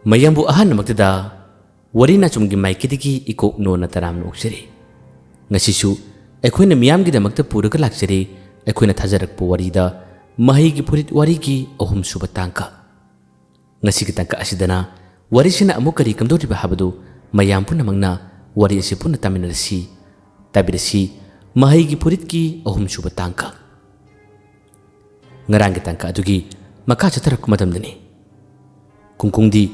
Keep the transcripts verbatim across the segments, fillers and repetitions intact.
ꯃꯌꯥꯝꯕꯨ ꯑꯍꯥꯟꯕꯃꯛꯇꯗ ꯋꯥꯔꯤ ꯅꯥꯆꯨꯝꯒꯤ ꯃꯥꯏꯀꯩꯗꯒꯤ ꯏꯀꯣꯛ ꯅꯣꯟꯅ ꯇꯔꯥꯝꯅ ꯑꯣꯛꯆꯔꯤ꯫ ꯉꯁꯤꯁꯨ ꯑꯩꯈꯣꯏꯅ ꯃꯤꯌꯥꯝꯒꯤꯗꯃꯛꯇ ꯄꯨꯔꯒ ꯂꯥꯛꯆꯔꯤ ꯑꯩꯈꯣꯏꯅ ꯊꯥꯖꯔꯛꯄ ꯋꯥꯔꯤꯗ ꯃꯍꯩꯒꯤ ꯐꯨꯔꯤꯠ ꯋꯥꯔꯤꯒꯤ ꯑꯍꯨꯝꯁꯨꯕ ꯇꯥꯡꯀꯛ꯫ ꯉꯁꯤꯒꯤ ꯇꯥꯡꯀꯛ ꯑꯁꯤꯗꯅ ꯋꯥꯔꯤꯁꯤꯅ ꯑꯃꯨꯛ ꯀꯔꯤ ꯀꯝꯗꯧꯔꯤꯕ ꯍꯥꯏꯕꯗꯨ ꯃꯌꯥꯝ ꯄꯨꯝꯅꯃꯛꯅ ꯋꯥꯔꯤ ꯑꯁꯤ ꯄꯨꯟꯅ ꯇꯥꯃꯤꯟꯅꯔꯁꯤ꯫ ꯇꯥꯕꯤꯔꯁꯤ ꯃꯍꯩꯒꯤ ꯐꯨꯔꯤꯠꯀꯤ ꯑꯍꯨꯝꯁꯨꯕ ꯇꯥꯡꯀꯛ꯫ ꯉꯔꯥꯡꯒꯤ ꯇꯥꯡꯀꯛ ꯑꯗꯨꯒꯤ ꯃꯈꯥ ꯆꯠꯊꯔꯛꯄ ꯃꯇꯝꯗꯅꯤ꯫ ꯀꯨꯡꯀꯨꯡꯗꯤ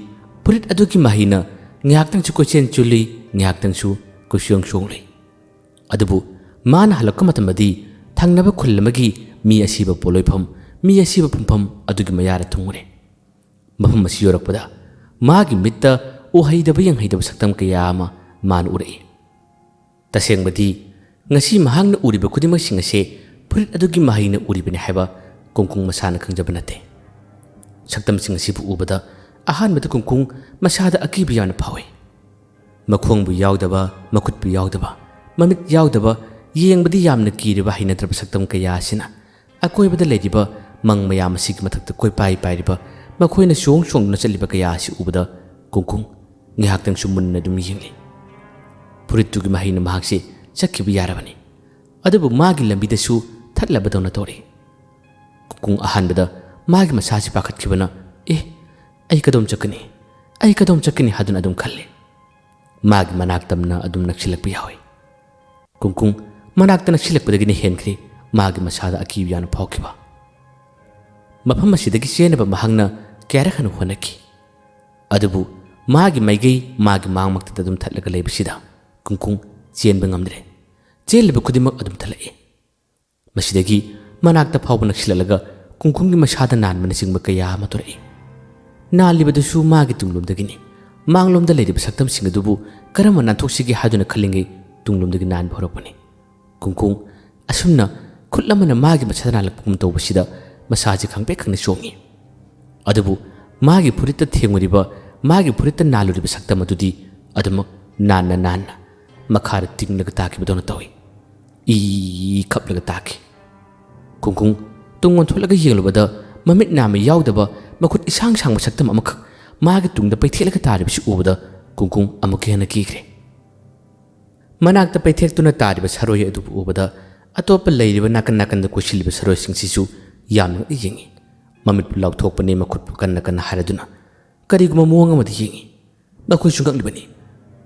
ꯐꯨꯔꯤꯠ ꯑꯗꯨꯒꯤ ꯃꯍꯩꯅ ꯉꯥꯏꯍꯥꯛꯇꯪꯁꯨ ꯀꯣꯏꯆꯦꯟ ꯆꯨꯜꯂꯤ, ꯉꯥꯏꯍꯥꯛꯇꯪꯁꯨ ꯀꯣꯏꯁꯨꯌꯣꯡ ꯁꯣꯡꯂꯤ꯫ ꯑꯗꯨꯕꯨ ꯃꯥꯅ ꯍꯜꯂꯛꯄ ꯃꯇꯝꯗꯗꯤ ꯊꯪꯅꯕ ꯈꯨꯜ ꯑꯃꯒꯤ ꯃꯤ ꯑꯁꯤꯕ ꯄꯣꯠꯂꯣꯏꯐꯝ, ꯃꯤ ꯑꯁꯤꯕ ꯐꯨꯝꯐꯝ ꯑꯗꯨꯒꯤ ꯃꯌꯥꯗ ꯊꯨꯡꯂꯦ꯫ ꯃꯐꯝ ꯑꯁꯤ ꯌꯧꯔꯛꯄꯗ ꯃꯥꯒꯤ ꯃꯤꯠꯇ ꯎꯍꯩꯗꯕ ꯌꯦꯡꯍꯩꯗꯕ ꯁꯛꯇꯝ ꯀꯌꯥ ꯑꯃ ꯃꯥꯅ ꯎꯔꯛꯏ꯫ ꯇꯁꯦꯡꯕꯗꯤ ꯉꯁꯤ ꯃꯍꯥꯛꯅ ꯎꯔꯤꯕ ꯈꯨꯗꯤꯡꯃꯛꯁꯤꯡ ꯑꯁꯦ ꯐꯨꯔꯤꯠ ꯑꯗꯨꯒꯤ ꯃꯍꯩꯅ ꯎꯔꯤꯕꯅꯤ ꯍꯥꯏꯕ ꯀꯨꯡꯀꯨꯡ ꯃꯁꯥꯅ ꯈꯪꯖꯕ ꯅꯠꯇꯦ꯫ ꯁꯛꯇꯝꯁꯤꯡ ꯑꯁꯤꯕꯨ ꯎꯕꯗ ꯑꯍꯥꯟꯕꯗ ꯀꯨꯡꯀꯨꯡ ꯃꯁꯥꯗ ꯑꯀꯤꯕ ꯌꯥꯝꯅ ꯐꯥꯎꯏ꯫ ꯃꯈꯣꯡꯕꯨ ꯌꯥꯎꯗꯕ, ꯃꯈꯨꯠꯄꯨ ꯌꯥꯎꯗꯕ, ꯃꯃꯤꯠ ꯌꯥꯎꯗꯕ, ꯌꯦꯡꯕꯗꯤ ꯌꯥꯝꯅ ꯀꯤꯔꯤꯕ ꯍꯩꯅꯗ꯭ꯔꯕ ꯁꯛꯇꯝ ꯀꯌꯥ ꯑꯁꯤꯅ ꯑꯀꯣꯏꯕꯗ ꯂꯩꯔꯤꯕ ꯃꯪ ꯃꯌꯥꯝ ꯑꯁꯤꯒꯤ ꯃꯊꯛꯇ ꯀꯣꯏꯄꯥꯏ ꯄꯥꯏꯔꯤꯕ, ꯃꯈꯣꯏꯅ ꯆꯣꯡ ꯆꯣꯡꯗꯨꯅ ꯆꯠꯂꯤꯕ ꯀꯌꯥ ꯑꯁꯤ ꯎꯕꯗ ꯀꯨꯡꯀꯨꯡ ꯉꯥꯏꯍꯥꯛꯇꯪꯁꯨ ꯃꯨꯟꯅ ꯑꯗꯨꯝ ꯌꯦꯡꯂꯤ꯫ ꯐꯨꯔꯤꯠꯇꯨꯒꯤ ꯃꯍꯩꯅ ꯃꯍꯥꯛꯁꯤ ꯆꯠꯈꯤꯕ ꯌꯥꯔꯕꯅꯤ꯫ ꯑꯗꯨꯕꯨ ꯃꯥꯒꯤ ꯂꯝꯕꯤꯗꯁꯨ ꯊꯠꯂꯕꯗꯧꯅ ꯇꯧꯔꯤ꯫ ꯀꯨꯡꯀꯨꯡ ꯑꯍꯥꯟꯕꯗ ꯃꯥꯒꯤ ꯃꯁꯥꯁꯤ ꯄꯥꯈꯠꯈꯤꯕꯅ, "ꯑꯦ, ꯑꯩ ꯀꯗꯣꯝ ꯆꯠꯀꯅꯤ? ꯑꯩ ꯀꯗꯣꯝ ꯆꯠꯀꯅꯤ?" ꯍꯥꯏꯗꯨꯅ ꯑꯗꯨꯝ ꯈꯜꯂꯤ꯫ ꯃꯥꯒꯤ ꯃꯅꯥꯛ ꯇꯝꯅ ꯑꯗꯨꯝ ꯅꯛꯁꯤꯜꯂꯛꯄ ꯌꯥꯎꯏ꯫ ꯀꯨꯡꯀꯨꯡ ꯃꯅꯥꯛꯇ ꯅꯛꯁꯤꯜꯂꯛꯄꯗꯒꯤꯅ ꯍꯦꯟꯈ꯭ꯔꯦ ꯃꯥꯒꯤ ꯃꯁꯥꯗ ꯑꯀꯤꯕ ꯌꯥꯝꯅ ꯐꯥꯎꯈꯤꯕ꯫ ꯃꯐꯝ ꯑꯁꯤꯗꯒꯤ ꯆꯦꯟꯅꯕ ꯃꯍꯥꯛꯅ ꯀꯌꯥꯔꯛ ꯍꯟꯅ ꯍꯣꯠꯅꯈꯤ꯫ ꯑꯗꯨꯕꯨ ꯃꯥꯒꯤ ꯃꯥꯏꯒꯩ ꯃꯥꯒꯤ ꯃꯥꯡꯃꯛꯇꯗ ꯑꯗꯨꯝ ꯊꯠꯂꯒ ꯂꯩꯕꯁꯤꯗ ꯀꯨꯡꯀꯨꯡ ꯆꯦꯟꯕ ꯉꯝꯗ꯭ꯔꯦ꯫ ꯆꯦꯜꯂꯤꯕ ꯈꯨꯗꯤꯡꯃꯛ ꯑꯗꯨꯝ ꯊꯠꯂꯛꯏ꯫ ꯃꯁꯤꯗꯒꯤ ꯃꯅꯥꯛꯇ ꯐꯥꯎꯕ ꯅꯛꯁꯤꯜꯂꯛꯂꯒ ꯀꯨꯡꯀꯨꯡꯒꯤ ꯃꯁꯥꯗ ꯅꯥꯟꯕꯅꯆꯤꯡꯕ ꯀꯌꯥ ꯑꯃ ꯊꯣꯔꯛꯏ꯫ ꯅꯥꯜꯂꯤꯕꯗꯨꯁꯨ ꯃꯥꯒꯤ ꯇꯨꯡꯂꯣꯝꯗꯒꯤꯅꯤ꯫ ꯃꯥꯡꯂꯣꯝꯗ ꯂꯩꯔꯤꯕ ꯁꯛꯇꯝꯁꯤꯡ ꯑꯗꯨꯕꯨ ꯀꯔꯝꯅ ꯅꯥꯟꯊꯣꯛꯁꯤꯒꯦ ꯍꯥꯏꯗꯨꯅ ꯈꯜꯂꯤꯉꯩ ꯇꯨꯡꯂꯣꯝꯗꯒꯤ ꯅꯥꯟꯕ ꯍꯧꯔꯛꯄꯅꯤ꯫ ꯀꯨꯡꯀꯨꯡ ꯑꯁꯨꯝꯅ ꯈꯨꯠ ꯑꯃꯅ ꯃꯥꯒꯤ ꯃꯁꯥꯗ ꯅꯥꯜꯂꯛꯄꯒꯨꯝ ꯇꯧꯕꯁꯤꯗ ꯃꯁꯥꯁꯤ ꯈꯪꯄ꯭ꯔꯦꯛ ꯈꯪꯅ ꯆꯣꯡꯉꯤ꯫ ꯑꯗꯨꯕꯨ ꯃꯥꯒꯤ ꯐꯨꯔꯤꯠꯇ ꯊꯦꯡꯂꯨꯔꯤꯕ, ꯃꯥꯒꯤ ꯐꯨꯔꯤꯠꯇ ꯅꯥꯜꯂꯨꯔꯤꯕ ꯁꯛꯇꯝ ꯑꯗꯨꯗꯤ ꯑꯗꯨꯃꯛ ꯅꯥꯟꯅ ꯅꯥꯟꯅ ꯃꯈꯥꯗ ꯇꯤꯡꯂꯒ ꯇꯥꯈꯤꯕꯗꯧꯅ ꯇꯧꯏ꯫ ꯏ ꯈꯞꯂꯒ ꯇꯥꯈꯤ꯫ ꯀꯨꯡꯀꯨꯡ ꯇꯨꯡ ꯑꯣꯟꯊꯣꯛꯂꯒ ꯌꯦꯡꯂꯨꯕꯗ ꯃꯃꯤꯠ ꯅꯥꯝꯃ ꯌꯥꯎꯗꯕ ꯃꯈꯨꯠ ꯏꯁꯥꯡ ꯁꯥꯡꯕ ꯁꯛꯇꯝ ꯑꯃꯈꯛ ꯃꯥꯒꯤ ꯇꯨꯡꯗ ꯄꯩꯊꯦꯛꯂꯒ ꯇꯥꯔꯤꯕꯁꯤ ꯎꯕꯗ ꯀꯨꯡꯀꯨꯡ ꯑꯃꯨꯛꯀ ꯍꯦꯟꯅ ꯀꯤꯈ꯭ꯔꯦ꯫ ꯃꯅꯥꯛꯇ ꯄꯩꯊꯦꯛꯇꯨꯅ ꯇꯥꯔꯤꯕ ꯁꯔꯣꯏ ꯑꯗꯨꯕꯨ ꯎꯕꯗ ꯑꯇꯣꯞꯄ ꯂꯩꯔꯤꯕ ꯅꯥꯀꯟ ꯅꯥꯀꯟꯗ ꯀꯣꯏꯁꯤꯜꯂꯤꯕ ꯁꯔꯣꯏꯁꯤꯡꯁꯤꯁꯨ ꯌꯥꯝꯅ ꯉꯛꯅ ꯌꯦꯡꯏ꯫ ꯃꯃꯤꯠꯄꯨ ꯂꯥꯎꯊꯣꯛꯄꯅꯦ, ꯃꯈꯨꯠꯄꯨ ꯀꯟꯅ ꯀꯟꯅ ꯍꯥꯏꯔꯗꯨꯅ ꯀꯔꯤꯒꯨꯝꯕ ꯃꯑꯣꯡ ꯑꯃꯗ ꯌꯦꯡꯏ꯫ ꯃꯈꯣꯏꯁꯨ ꯉꯛꯂꯤꯕꯅꯤ꯫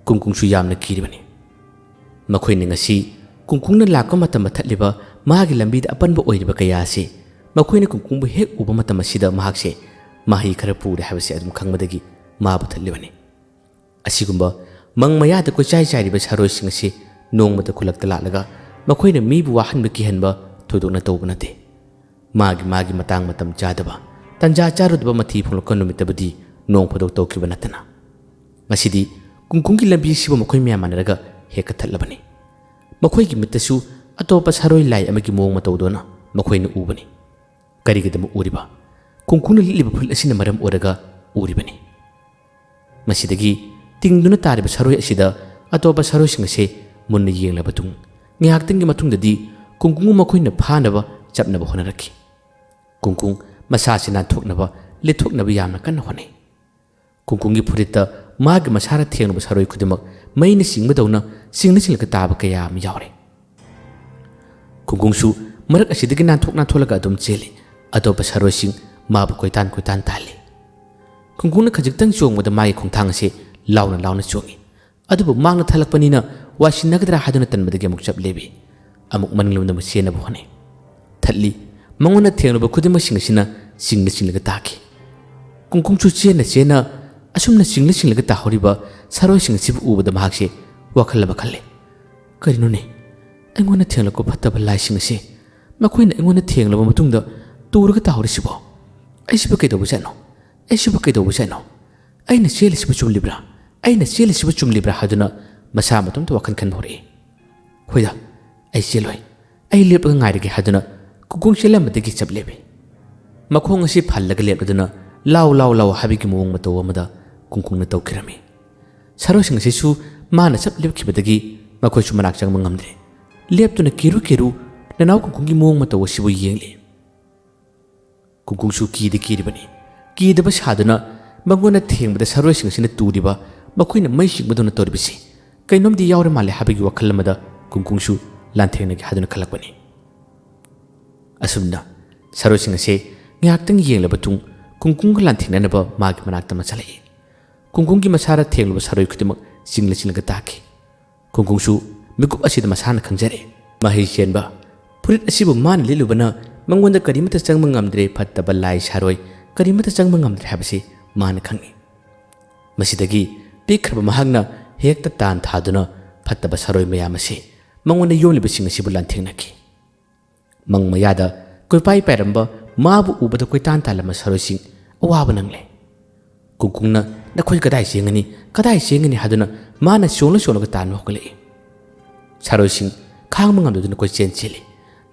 ꯀꯨꯡꯀꯨꯡꯁꯨ ꯌꯥꯝꯅ ꯀꯤꯔꯤꯕꯅꯤ꯫ ꯃꯈꯣꯏꯅ ꯉꯁꯤ ꯀꯨꯡꯀꯨꯡꯅ ꯂꯥꯛꯄ ꯃꯇꯝꯗ ꯊꯠꯂꯤꯕ ꯃꯥꯒꯤ ꯂꯝꯕꯤꯗ ꯑꯄꯟꯕ ꯑꯣꯏꯔꯤꯕ ꯀꯌꯥ ꯑꯁꯤ ꯃꯈꯣꯏꯅ ꯀꯨꯡꯀꯨꯡꯕꯨ ꯍꯦꯛ ꯎꯕ ꯃꯇꯝ ꯑꯁꯤꯗ ꯃꯍꯥꯛꯁꯦ ꯃꯍꯩ ꯈꯔ ꯄꯨꯔꯦ ꯍꯥꯏꯕꯁꯤ ꯑꯗꯨꯝ ꯈꯪꯕꯗꯒꯤ ꯃꯥꯕꯨ ꯊꯠꯂꯤꯕꯅꯤ꯫ ꯑꯁꯤꯒꯨꯝꯕ ꯃꯪ ꯃꯌꯥꯗ ꯀꯣꯏꯆꯥꯏ ꯆꯥꯏꯔꯤꯕ ꯁꯥꯔꯣꯏꯁꯤꯡ ꯑꯁꯤ ꯅꯣꯡꯃꯗ ꯈꯨꯜꯂꯛꯇ ꯂꯥꯛꯂꯒ ꯃꯈꯣꯏꯅ ꯃꯤꯕꯨ ꯋꯥꯍꯟꯕ ꯀꯤꯍꯟꯕ ꯊꯣꯏꯗꯣꯛꯅ ꯇꯧꯕ ꯅꯠꯇꯦ꯫ ꯃꯥꯒꯤ ꯃꯥꯒꯤ ꯃꯇꯥꯡ ꯃꯇꯝ ꯆꯥꯗꯕ, ꯇꯟꯖꯥ ꯆꯥꯔꯨꯗꯕ ꯃꯊꯤ ꯐꯣꯡꯂꯛꯄ ꯅꯨꯃꯤꯠꯇꯕꯨꯗꯤ ꯅꯣꯡ ꯐꯥꯗꯣꯛ ꯇꯧꯈꯤꯕ ꯅꯠꯇꯅ꯫ ꯉꯁꯤꯗꯤ ꯀꯨꯡꯀꯨꯡꯒꯤ ꯂꯝꯕꯤ ꯑꯁꯤꯕꯨ ꯃꯈꯣꯏ ꯃꯌꯥꯝ ꯃꯥꯟꯅꯔꯒ ꯍꯦꯛ ꯀꯛꯊꯠꯂꯕꯅꯤ꯫ ꯃꯈꯣꯏꯒꯤ ꯃꯤꯠꯇꯁꯨ ꯑꯇꯣꯞꯄ ꯁꯥꯔꯣꯏ ꯂꯥꯏ ꯑꯃꯒꯤ ꯃꯑꯣꯡ ꯃꯇꯧꯗꯨꯅ ꯃꯈꯣꯏꯅ ꯎꯕꯅꯤ꯫ ꯀꯔꯤꯒꯤꯗꯃꯛ ꯎꯔꯤꯕ? ꯀꯨꯡꯀꯨꯡꯅ ꯂꯤꯠꯂꯤꯕ ꯐꯨꯔꯤꯠ ꯑꯁꯤꯅ ꯃꯔꯝ ꯑꯣꯏꯔꯒ ꯎꯔꯤꯕꯅꯤ꯫ ꯃꯁꯤꯗꯒꯤ ꯇꯤꯡꯗꯨꯅ ꯇꯥꯔꯤꯕ ꯁꯥꯔꯣꯏ ꯑꯁꯤꯗ ꯑꯇꯣꯞꯄ ꯁꯥꯔꯣꯏꯁꯤꯡ ꯑꯁꯦ ꯃꯨꯟꯅ ꯌꯦꯡꯂꯕ ꯇꯨꯡ, ꯉꯥꯏꯍꯥꯛꯇꯪꯒꯤ ꯃꯇꯨꯡꯗꯗꯤ ꯀꯨꯡꯀꯨꯡꯕꯨ ꯃꯈꯣꯏꯅ ꯐꯥꯅꯕ ꯆꯞꯅꯕ ꯍꯣꯠꯅꯔꯛꯈꯤ꯫ ꯀꯨꯡꯀꯨꯡ ꯃꯁꯥꯁꯤ ꯅꯥꯟꯊꯣꯛꯅꯕ, ꯂꯤꯠꯊꯣꯛꯅꯕ ꯌꯥꯝꯅ ꯀꯟꯅ ꯍꯣꯠꯅꯩ꯫ ꯀꯨꯡꯀꯨꯡꯒꯤ ꯐꯨꯔꯤꯠꯇ ꯃꯥꯒꯤ ꯃꯁꯥꯅ ꯊꯦꯡꯂꯨꯕ ꯁꯥꯔꯣꯏ ꯈꯨꯗꯤꯡꯃꯛ ꯃꯩꯅ ꯆꯤꯡꯕꯗꯧꯅ ꯆꯤꯡꯅ ꯆꯤꯡꯂꯒ ꯇꯥꯕ ꯀꯌꯥ ꯑꯃ ꯌꯥꯎꯔꯦ꯫ ꯀꯨꯡꯀꯨꯡꯁꯨ ꯃꯔꯛ ꯑꯁꯤꯗꯒꯤ ꯅꯥꯟꯊꯣꯛ ꯅꯥꯟꯊꯣꯛꯂꯒ ꯑꯗꯨꯝ ꯆꯦꯜꯂꯤ꯫ ꯑꯇꯣꯞꯄ ꯁꯥꯔꯣꯏꯁꯤꯡ ꯃꯥꯕꯨ ꯀꯣꯏꯇꯥꯟ ꯀꯣꯏꯇꯥꯟ ꯇꯥꯜꯂꯤ꯫ ꯀꯨꯡꯀꯨꯡꯅ ꯈꯖꯤꯛꯇꯪ ꯆꯣꯡꯕꯗ ꯃꯥꯒꯤ ꯈꯣꯡꯊꯥꯡ ꯑꯁꯤ ꯂꯥꯎꯅ ꯂꯥꯎꯅ ꯆꯣꯡꯏ꯫ ꯑꯗꯨꯕꯨ ꯃꯥꯡꯅ ꯊꯠꯂꯛꯄꯅꯤꯅ ꯋꯥꯁꯤꯟꯅꯒꯗ꯭ꯔꯥ ꯍꯥꯏꯗꯨꯅ ꯇꯟꯕꯗꯒꯤ ꯑꯃꯨꯛ ꯆꯞ ꯂꯦꯞꯄꯤ꯫ ꯑꯃꯨꯛ ꯃꯅꯤꯡꯂꯣꯝꯗ ꯑꯃꯨꯛ ꯆꯦꯟꯅꯕ ꯍꯣꯠꯅꯩ꯫ ꯊꯠꯂꯤ꯫ ꯃꯉꯣꯟꯗ ꯊꯦꯡꯂꯨꯕ ꯈꯨꯗꯤꯡꯃꯛꯁꯤꯡ ꯑꯁꯤꯅ ꯆꯤꯡꯅ ꯆꯤꯡꯂꯒ ꯇꯥꯈꯤ꯫ ꯀꯨꯡꯀꯨꯡꯁꯨ ꯆꯦꯟꯅ ꯆꯦꯟꯅ ꯑꯁꯨꯝꯅ ꯆꯤꯡꯅ ꯆꯤꯡꯂꯒ ꯇꯥꯍꯧꯔꯤꯕ ꯁꯥꯔꯣꯏꯁꯤꯡ ꯑꯁꯤꯕꯨ ꯎꯕꯗ ꯃꯍꯥꯛꯁꯦ ꯋꯥꯈꯜ ꯑꯃ ꯈꯜꯂꯦ꯫ "ꯀꯔꯤꯅꯣꯅꯦ? ꯑꯩꯉꯣꯟꯗ ꯊꯦꯡꯂꯛꯄ ꯐꯠꯇꯕ ꯂꯥꯏꯁꯤꯡ ꯑꯁꯦ ꯃꯈꯣꯏꯅ ꯑꯩꯉꯣꯟꯗ ꯊꯦꯡꯂꯕ ꯃꯇꯨꯡꯗ ꯇꯨꯔꯒ ꯇꯥꯍꯧꯔꯤꯁꯤꯕꯣ? ꯑꯩꯁꯤꯕꯨ ꯀꯩꯗꯧꯕꯖꯥꯠꯅꯣ? ꯑꯩꯁꯤꯕꯨ ꯀꯩꯗꯧꯕꯖꯥꯠꯅꯣ? ꯑꯩꯅ ꯆꯦꯜꯂꯤꯁꯤꯕꯨ ꯆꯨꯝꯂꯤꯕ꯭ꯔꯥ? ꯑꯩꯅ ꯆꯦꯜꯂꯤꯁꯤꯕꯨ ꯆꯨꯝꯂꯤꯕ꯭ꯔꯥ?" ꯍꯥꯏꯗꯨꯅ ꯃꯁꯥ ꯃꯇꯣꯝꯇ ꯋꯥꯈꯜ ꯈꯟꯕ ꯍꯧꯔꯛꯏ꯫ "ꯍꯣꯏꯗ, ꯑꯩ ꯆꯦꯜꯂꯣꯏ꯫ ꯑꯩ ꯂꯦꯞꯂꯒ ꯉꯥꯏꯔꯒꯦ" ꯍꯥꯏꯗꯨꯅ ꯀꯨꯡꯀꯨꯡ ꯆꯦꯜꯂꯝꯕꯗꯒꯤ ꯆꯞ ꯂꯦꯞꯄꯤ꯫ ꯃꯈꯣꯡ ꯑꯁꯤ ꯐꯜꯂꯒ ꯂꯦꯞꯂꯗꯨꯅ ꯂꯥꯎ ꯂꯥꯎ ꯂꯥꯎ ꯍꯥꯏꯕꯒꯤ ꯃꯑꯣꯡ ꯃꯇꯧ ꯑꯃꯗ ꯀꯨꯡꯀꯨꯡꯅ ꯇꯧꯈꯤꯔꯝꯃꯤ꯫ ꯁꯥꯔꯣꯏꯁꯤꯡ ꯑꯁꯤꯁꯨ ꯃꯥꯅ ꯆꯞ ꯂꯦꯞꯈꯤꯕꯗꯒꯤ ꯃꯈꯣꯏꯁꯨ ꯃꯅꯥꯛ ꯆꯪꯕ ꯉꯝꯗ꯭ꯔꯦ꯫ ꯂꯦꯞꯇꯨꯅ ꯀꯦꯔꯨ ꯀꯦꯔꯨ ꯅꯅꯥꯎ ꯀꯨꯡꯀꯨꯡꯒꯤ ꯃꯑꯣꯡ ꯃꯇꯧ ꯑꯁꯤꯕꯨ ꯌꯦꯡꯂꯤ꯫ ꯀꯨꯡꯀꯨꯡꯁꯨ ꯀꯤꯗꯤ ꯀꯤꯔꯤꯕꯅꯤ꯫ ꯀꯤꯗꯕ ꯁꯥꯗꯨꯅ ꯃꯉꯣꯟꯗ ꯊꯦꯡꯕꯗ ꯁꯔꯣꯏꯁꯤꯡ ꯑꯁꯤꯅ ꯇꯨꯔꯤꯕ, ꯃꯈꯣꯏꯅ ꯃꯩ ꯆꯤꯡꯕꯗꯧꯅ ꯇꯧꯔꯤꯕꯁꯤ ꯀꯩꯅꯣꯝꯗꯤ ꯌꯥꯎꯔ ꯃꯥꯜꯂꯦ ꯍꯥꯏꯕꯒꯤ ꯋꯥꯈꯜ ꯑꯃꯗ ꯀꯨꯡꯀꯨꯡꯁꯨ ꯂꯥꯟꯊꯦꯡꯅꯒꯦ ꯍꯥꯏꯗꯨꯅ ꯈꯜꯂꯛꯄꯅꯤ꯫ ꯑꯁꯨꯝꯅ ꯁꯔꯣꯏꯁꯤꯡ ꯑꯁꯤ ꯉꯥꯏꯍꯥꯛꯇꯪ ꯌꯦꯡꯂꯕ ꯇꯨꯡ ꯀꯨꯡꯀꯨꯡꯒ ꯂꯥꯟꯊꯦꯡꯅꯅꯕ ꯃꯥꯒꯤ ꯃꯅꯥꯛꯇ ꯑꯃ ꯆꯠꯂꯛꯏ꯫ ꯀꯨꯡꯀꯨꯡꯒꯤ ꯃꯁꯥꯗ ꯊꯦꯡꯂꯨꯕ ꯁꯔꯣꯏ ꯈꯨꯗꯤꯡꯃꯛ ꯆꯤꯡꯂ ꯆꯤꯡꯂꯒ ꯇꯥꯈꯤ꯫ ꯀꯨꯡꯀꯨꯡꯁꯨ ꯃꯤꯀꯨꯞ ꯑꯁꯤꯗ ꯃꯁꯥꯅ ꯈꯪꯖꯔꯦ꯫ ꯃꯍꯩ ꯆꯦꯟꯕ ꯐꯨꯔꯤꯠ ꯑꯁꯤꯕꯨ ꯃꯥꯅ ꯂꯤꯠꯂꯨꯕꯅ ꯃꯉꯣꯟꯗ ꯀꯔꯤꯃꯠꯇ ꯆꯪꯕ ꯉꯝꯗ꯭ꯔꯦ, ꯐꯠꯇꯕ ꯂꯥꯏ ꯁꯥꯔꯣꯏ ꯀꯔꯤꯃꯠꯇ ꯆꯪꯕ ꯉꯝꯗ꯭ꯔꯦ ꯍꯥꯏꯕꯁꯤ ꯃꯥꯅ ꯈꯪꯏ꯫ ꯃꯁꯤꯗꯒꯤ ꯄꯤꯛꯈ꯭ꯔꯕ ꯃꯍꯥꯛꯅ ꯍꯦꯛꯇ ꯇꯥꯟ ꯊꯥꯗꯨꯅ ꯐꯠꯇꯕ ꯁꯥꯔꯣꯏ ꯃꯌꯥꯝ ꯑꯁꯤ ꯃꯉꯣꯟꯗ ꯌꯣꯝꯂꯤꯕꯁꯤꯡ ꯑꯁꯤꯕꯨ ꯂꯥꯟꯊꯦꯡꯅꯈꯤ꯫ ꯃꯪ ꯃꯌꯥꯗ ꯀꯣꯏꯄꯥꯏ ꯄꯥꯏꯔꯝꯕ ꯃꯥꯕꯨ ꯎꯕꯗ ꯀꯣꯏꯇꯥꯟ ꯇꯥꯜꯂꯝꯕ ꯁꯥꯔꯣꯏꯁꯤꯡ ꯑꯋꯥꯕ ꯅꯪꯂꯦ꯫ ꯀꯨꯡꯀꯨꯡꯅ "ꯅꯈꯣꯏ ꯀꯗꯥꯏ ꯆꯦꯟꯒꯅꯤ, ꯀꯗꯥꯏ ꯆꯦꯟꯒꯅꯤ?" ꯍꯥꯏꯗꯨꯅ ꯃꯥꯅ ꯆꯣꯡꯂ ꯆꯣꯡꯂꯒ ꯇꯥꯟꯕ ꯍꯧꯒꯠꯂꯛꯏ꯫ ꯁꯥꯔꯣꯏꯁꯤꯡ ꯈꯥꯡꯕ ꯉꯝꯗꯗꯨꯅ ꯀꯣꯏꯆꯦꯟ ꯆꯦꯜꯂꯤ꯫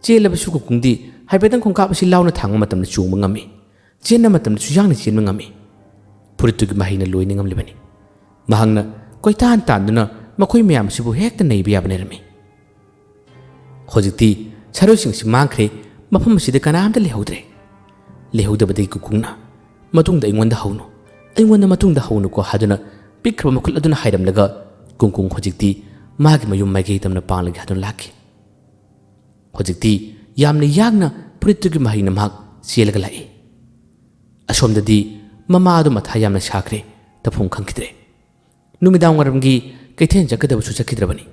ꯆꯦꯜꯂꯕꯁꯨ ꯀꯨꯡꯀꯨꯡꯗꯤ ꯍꯥꯏꯐꯦꯠꯇꯪ ꯈꯣꯡꯀꯥꯞ ꯑꯁꯤ ꯂꯥꯎꯅ ꯊꯥꯡꯕ ꯃꯇꯝꯗ ꯆꯣꯡꯕ ꯉꯝꯃꯤ꯫ ꯆꯦꯟꯕ ꯃꯇꯝꯗꯁꯨ ꯌꯥꯡꯅ ꯆꯦꯟꯕ ꯉꯝꯃꯤ꯫ ꯐꯨꯔꯤꯠꯇꯨꯒꯤ ꯃꯍꯩꯅ ꯂꯣꯏꯅ ꯉꯝꯂꯤꯕꯅꯤ꯫ ꯃꯍꯥꯛꯅ ꯀꯣꯏꯇꯥꯟ ꯇꯥꯟꯗꯨꯅ ꯃꯈꯣꯏ ꯃꯌꯥꯝ ꯑꯁꯤꯕꯨ ꯍꯦꯛꯇ ꯅꯩꯕ ꯌꯥꯕ ꯅꯩꯔꯝꯃꯤ꯫ ꯍꯧꯖꯤꯛꯇꯤ ꯁꯥꯔꯣꯏꯁꯤꯡꯁꯤ ꯃꯥꯡꯈ꯭ꯔꯦ, ꯃꯐꯝ ꯑꯁꯤꯗ ꯀꯅꯥꯝꯇ ꯂꯩꯍꯧꯗ꯭ꯔꯦ꯫ ꯂꯩꯍꯧꯗꯕꯗꯒꯤ ꯀꯨꯡꯀꯨꯡꯅ "ꯃꯇꯨꯡꯗ ꯑꯩꯉꯣꯟꯗ ꯍꯧꯅꯨ, ꯑꯩꯉꯣꯟꯗ ꯃꯇꯨꯡꯗ ꯍꯧꯅꯨꯀꯣ" ꯍꯥꯏꯗꯨꯅ ꯄꯤꯛꯈ꯭ꯔꯕ ꯃꯈꯨꯠ ꯑꯗꯨꯅ ꯍꯥꯏꯔꯝꯂꯒ ꯀꯨꯡꯀꯨꯡ ꯍꯧꯖꯤꯛꯇꯤ ꯃꯥꯒꯤ ꯃꯌꯨꯝ ꯃꯥꯏꯀꯩ ꯇꯝꯅ ꯄꯥꯡꯂꯒꯦ ꯍꯥꯏꯗꯨꯅ ꯂꯥꯛꯈꯤ꯫ ꯍꯧꯖꯤꯛꯇꯤ ꯌꯥꯝꯅ ꯌꯥꯡꯅ ꯐꯨꯔꯤꯠꯇꯨꯒꯤ ꯃꯍꯩꯅ ꯃꯍꯥꯛ ꯆꯦꯜꯂꯒ ꯂꯥꯛꯏ꯫ ꯑꯁꯣꯝꯗꯗꯤ ꯃꯃꯥ ꯑꯗꯨ ꯃꯊꯥ ꯌꯥꯝꯅ ꯁꯥꯈ꯭ꯔꯦ, ꯇꯧꯐꯝ ꯈꯪꯈꯤꯗ꯭ꯔꯦ꯫ ꯅꯨꯃꯤꯗꯥꯡ ꯋꯥꯏꯔꯝꯒꯤ ꯀꯩꯊꯦꯜ ꯆꯠꯀꯗꯕꯁꯨ ꯆꯠꯈꯤꯗ꯭ꯔꯕꯅꯤ꯫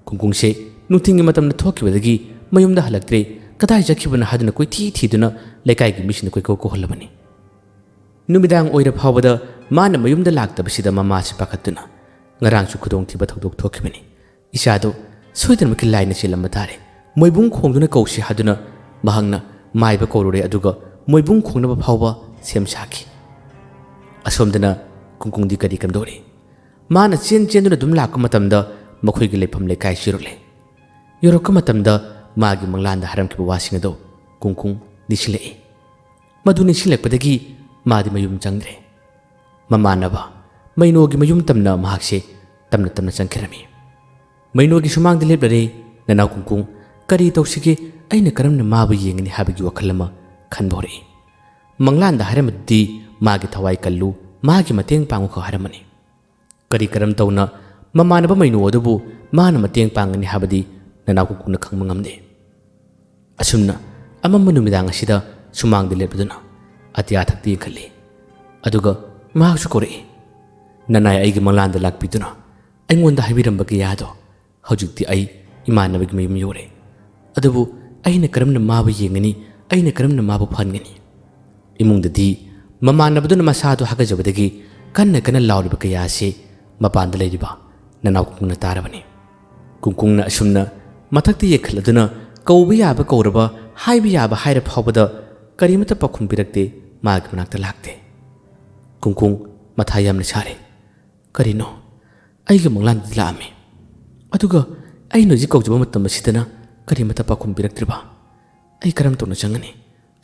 ꯀꯨꯡꯀꯨꯡꯁꯦ ꯅꯨꯡꯊꯤꯜꯒꯤ ꯃꯇꯝꯗ ꯊꯣꯛꯈꯤꯕꯗꯒꯤ ꯃꯌꯨꯝꯗ ꯍꯜꯂꯛꯇ꯭ꯔꯦ꯫ ꯀꯗꯥꯏ ꯆꯠꯈꯤꯕꯅꯣ ꯍꯥꯏꯗꯨꯅ ꯀꯣꯏꯊꯤ ꯊꯤꯗꯨꯅ ꯂꯩꯀꯥꯏꯒꯤ ꯃꯤꯁꯤꯡꯅ ꯀꯣꯏꯀꯧ ꯀꯧꯍꯜꯂꯕꯅꯤ꯫ ꯅꯨꯃꯤꯗꯥꯡ ꯑꯣꯏꯔ ꯐꯥꯎꯕꯗ ꯃꯥꯅ ꯃꯌꯨꯝꯗ ꯂꯥꯛꯇꯕꯁꯤꯗ ꯃꯃꯥꯁꯤ ꯄꯥꯈꯠꯇꯨꯅ ꯉꯔꯥꯡꯁꯨ ꯈꯨꯗꯣꯡꯊꯤꯕ ꯊꯧꯗꯣꯛ ꯊꯣꯛꯈꯤꯕꯅꯤ꯫ ꯏꯆꯥꯗꯨ ꯁꯣꯏꯗꯅꯃꯛꯀꯤ ꯂꯥꯏꯅ ꯆꯦꯜꯂꯝꯕ ꯇꯥꯔꯦ꯫ ꯃꯣꯏꯕꯨꯡ ꯈꯣꯡꯗꯨꯅ ꯀꯧꯁꯤ ꯍꯥꯏꯗꯨꯅ ꯃꯍꯥꯛꯅ ꯃꯥꯏꯕ ꯀꯧꯔꯨꯔꯦ, ꯑꯗꯨꯒ ꯃꯣꯏꯕꯨꯡ ꯈꯣꯡꯅꯕ ꯐꯥꯎꯕ ꯁꯦꯝ ꯁꯥꯈꯤ꯫ ꯑꯁꯣꯝꯗꯅ ꯀꯨꯡꯀꯨꯡꯗꯤ ꯀꯔꯤ ꯀꯝꯗꯧꯔꯤ? ꯃꯥꯅ ꯆꯦꯟ ꯆꯦꯟꯗꯨꯅ ꯑꯗꯨꯝ ꯂꯥꯛꯄ ꯃꯇꯝꯗ ꯃꯈꯣꯏꯒꯤ ꯂꯩꯐꯝ ꯂꯩꯀꯥꯏꯁꯨ ꯌꯧꯔꯛꯂꯦ꯫ ꯌꯧꯔꯛꯄ ꯃꯇꯝꯗ ꯃꯥꯒꯤ ꯃꯪꯂꯥꯟꯗ ꯍꯥꯏꯔꯝꯈꯤꯕ ꯋꯥꯁꯤꯡ ꯑꯗꯨ ꯀꯨꯡꯀꯨꯡ ꯅꯤꯡꯁꯤꯡꯂꯛꯏ꯫ ꯃꯗꯨ ꯅꯤꯡꯁꯤꯡꯂꯛꯄꯗꯒꯤ ꯃꯥꯗꯤ ꯃꯌꯨꯝ ꯆꯪꯗ꯭ꯔꯦ꯫ ꯃꯃꯥꯟꯅꯕ ꯃꯩꯅꯣꯒꯤ ꯃꯌꯨꯝ ꯇꯝꯅ ꯃꯍꯥꯛꯁꯦ ꯇꯝꯅ ꯇꯝꯅ ꯆꯪꯈꯤꯔꯝꯃꯤ꯫ ꯃꯩꯅꯣꯒꯤ ꯁꯨꯃꯥꯡꯗ ꯂꯦꯞꯂꯔꯦ꯫ "ꯅꯅꯥꯎ ꯀꯨꯡꯀꯨꯡ, ꯀꯔꯤ ꯇꯧꯁꯤꯒꯦ? ꯑꯩꯅ ꯀꯔꯝꯅ ꯃꯥꯕꯨ ꯌꯦꯡꯒꯅꯤ?" ꯍꯥꯏꯕꯒꯤ ꯋꯥꯈꯜ ꯑꯃ ꯈꯟꯕ ꯍꯧꯔꯛꯏ꯫ ꯃꯪꯂꯥꯟꯗ ꯍꯥꯏꯔꯝꯕꯗꯨꯗꯤ ꯃꯥꯒꯤ ꯊꯋꯥꯏ ꯀꯜꯂꯨ, ꯃꯥꯒꯤ ꯃꯇꯦꯡ ꯄꯥꯡꯉꯨ ꯈꯛ ꯍꯥꯏꯔꯝꯕꯅꯤ꯫ ꯀꯔꯤ ꯀꯔꯝ ꯇꯧꯅ ꯃꯃꯥꯟꯅꯕ ꯃꯩꯅꯨ ꯑꯗꯨꯕꯨ ꯃꯥꯅ ꯃꯇꯦꯡ ꯄꯥꯡꯒꯅꯤ ꯍꯥꯏꯕꯗꯤ ꯅꯅꯥꯎ ꯀꯨꯀꯨꯅ ꯈꯪꯕ ꯉꯝꯗꯦ꯫ ꯑꯁꯨꯝꯅ ꯑꯃꯝꯕ ꯅꯨꯃꯤꯗꯥꯡ ꯑꯁꯤꯗ ꯁꯨꯃꯥꯡꯗ ꯂꯦꯞꯂꯗꯨꯅ ꯑꯇꯤꯌꯥ ꯊꯛꯇ ꯌꯦꯡꯈꯠꯂꯤ꯫ ꯑꯗꯨꯒ ꯃꯍꯥꯛꯁꯨ ꯀꯧꯔꯛꯏ, "ꯅꯅꯥꯏ ꯑꯩꯒꯤ ꯃꯪꯂꯥꯟꯗ ꯂꯥꯛꯄꯤꯗꯨꯅ ꯑꯩꯉꯣꯟꯗ ꯍꯥꯏꯕꯤꯔꯝꯕ ꯀꯌꯥꯗꯣ ꯍꯧꯖꯤꯛꯇꯤ ꯑꯩ ꯏꯃꯥꯟꯅꯕꯒꯤ ꯃꯌꯨꯝ ꯌꯧꯔꯦ꯫ ꯑꯗꯨꯕꯨ ꯑꯩꯅ ꯀꯔꯝꯅ ꯃꯥꯕꯨ ꯌꯦꯡꯒꯅꯤ? ꯑꯩꯅ ꯀꯔꯝꯅ ꯃꯥꯕꯨ ꯐꯍꯟꯒꯅꯤ?" ꯏꯃꯨꯡꯗꯗꯤ ꯃꯃꯥꯟꯅꯕꯗꯨꯅ ꯃꯁꯥꯗꯨ ꯍꯥꯒꯠꯆꯕꯗꯒꯤ ꯀꯟꯅ ꯀꯟꯅ ꯂꯥꯎꯔꯤꯕ ꯀꯌꯥ ꯑꯁꯤ ꯃꯄꯥꯟꯗ ꯂꯩꯔꯤꯕ ꯅꯅꯥꯎ ꯀꯨꯡꯀꯨꯡꯅ ꯇꯥꯔꯕꯅꯤ꯫ ꯀꯨꯡꯀꯨꯡꯅ ꯑꯁꯨꯝꯅ ꯃꯊꯛꯇ ꯌꯦꯡꯈꯠꯂꯗꯨꯅ ꯀꯧꯕ ꯌꯥꯕ ꯀꯧꯔꯕ, ꯍꯥꯏꯕ ꯌꯥꯕ ꯍꯥꯏꯔ ꯐꯥꯎꯕꯗ ꯀꯔꯤꯃꯠꯇ ꯄꯥꯎꯈꯨꯝ ꯄꯤꯔꯛꯇꯦ, ꯃꯥꯒꯤ ꯃꯅꯥꯛꯇ ꯂꯥꯛꯇꯦ꯫ ꯀꯨꯡꯀꯨꯡ ꯃꯊꯥ ꯌꯥꯝꯅ ꯁꯥꯔꯦ꯫ "ꯀꯔꯤꯅꯣ? ꯑꯩꯒꯤ ꯃꯪꯂꯥꯟꯗꯗꯤ ꯂꯥꯛꯑꯝꯃꯤ꯫ ꯑꯗꯨꯒ ꯑꯩꯅ ꯍꯧꯖꯤꯛ ꯀꯧꯖꯕ ꯃꯇꯝ ꯑꯁꯤꯗꯅ ꯀꯔꯤꯃꯠꯇ ꯄꯥꯎꯈꯨꯝ ꯄꯤꯔꯛꯇ꯭ꯔꯤꯕ? ꯑꯩ ꯀꯔꯝ ꯇꯧꯅ ꯆꯪꯒꯅꯤ?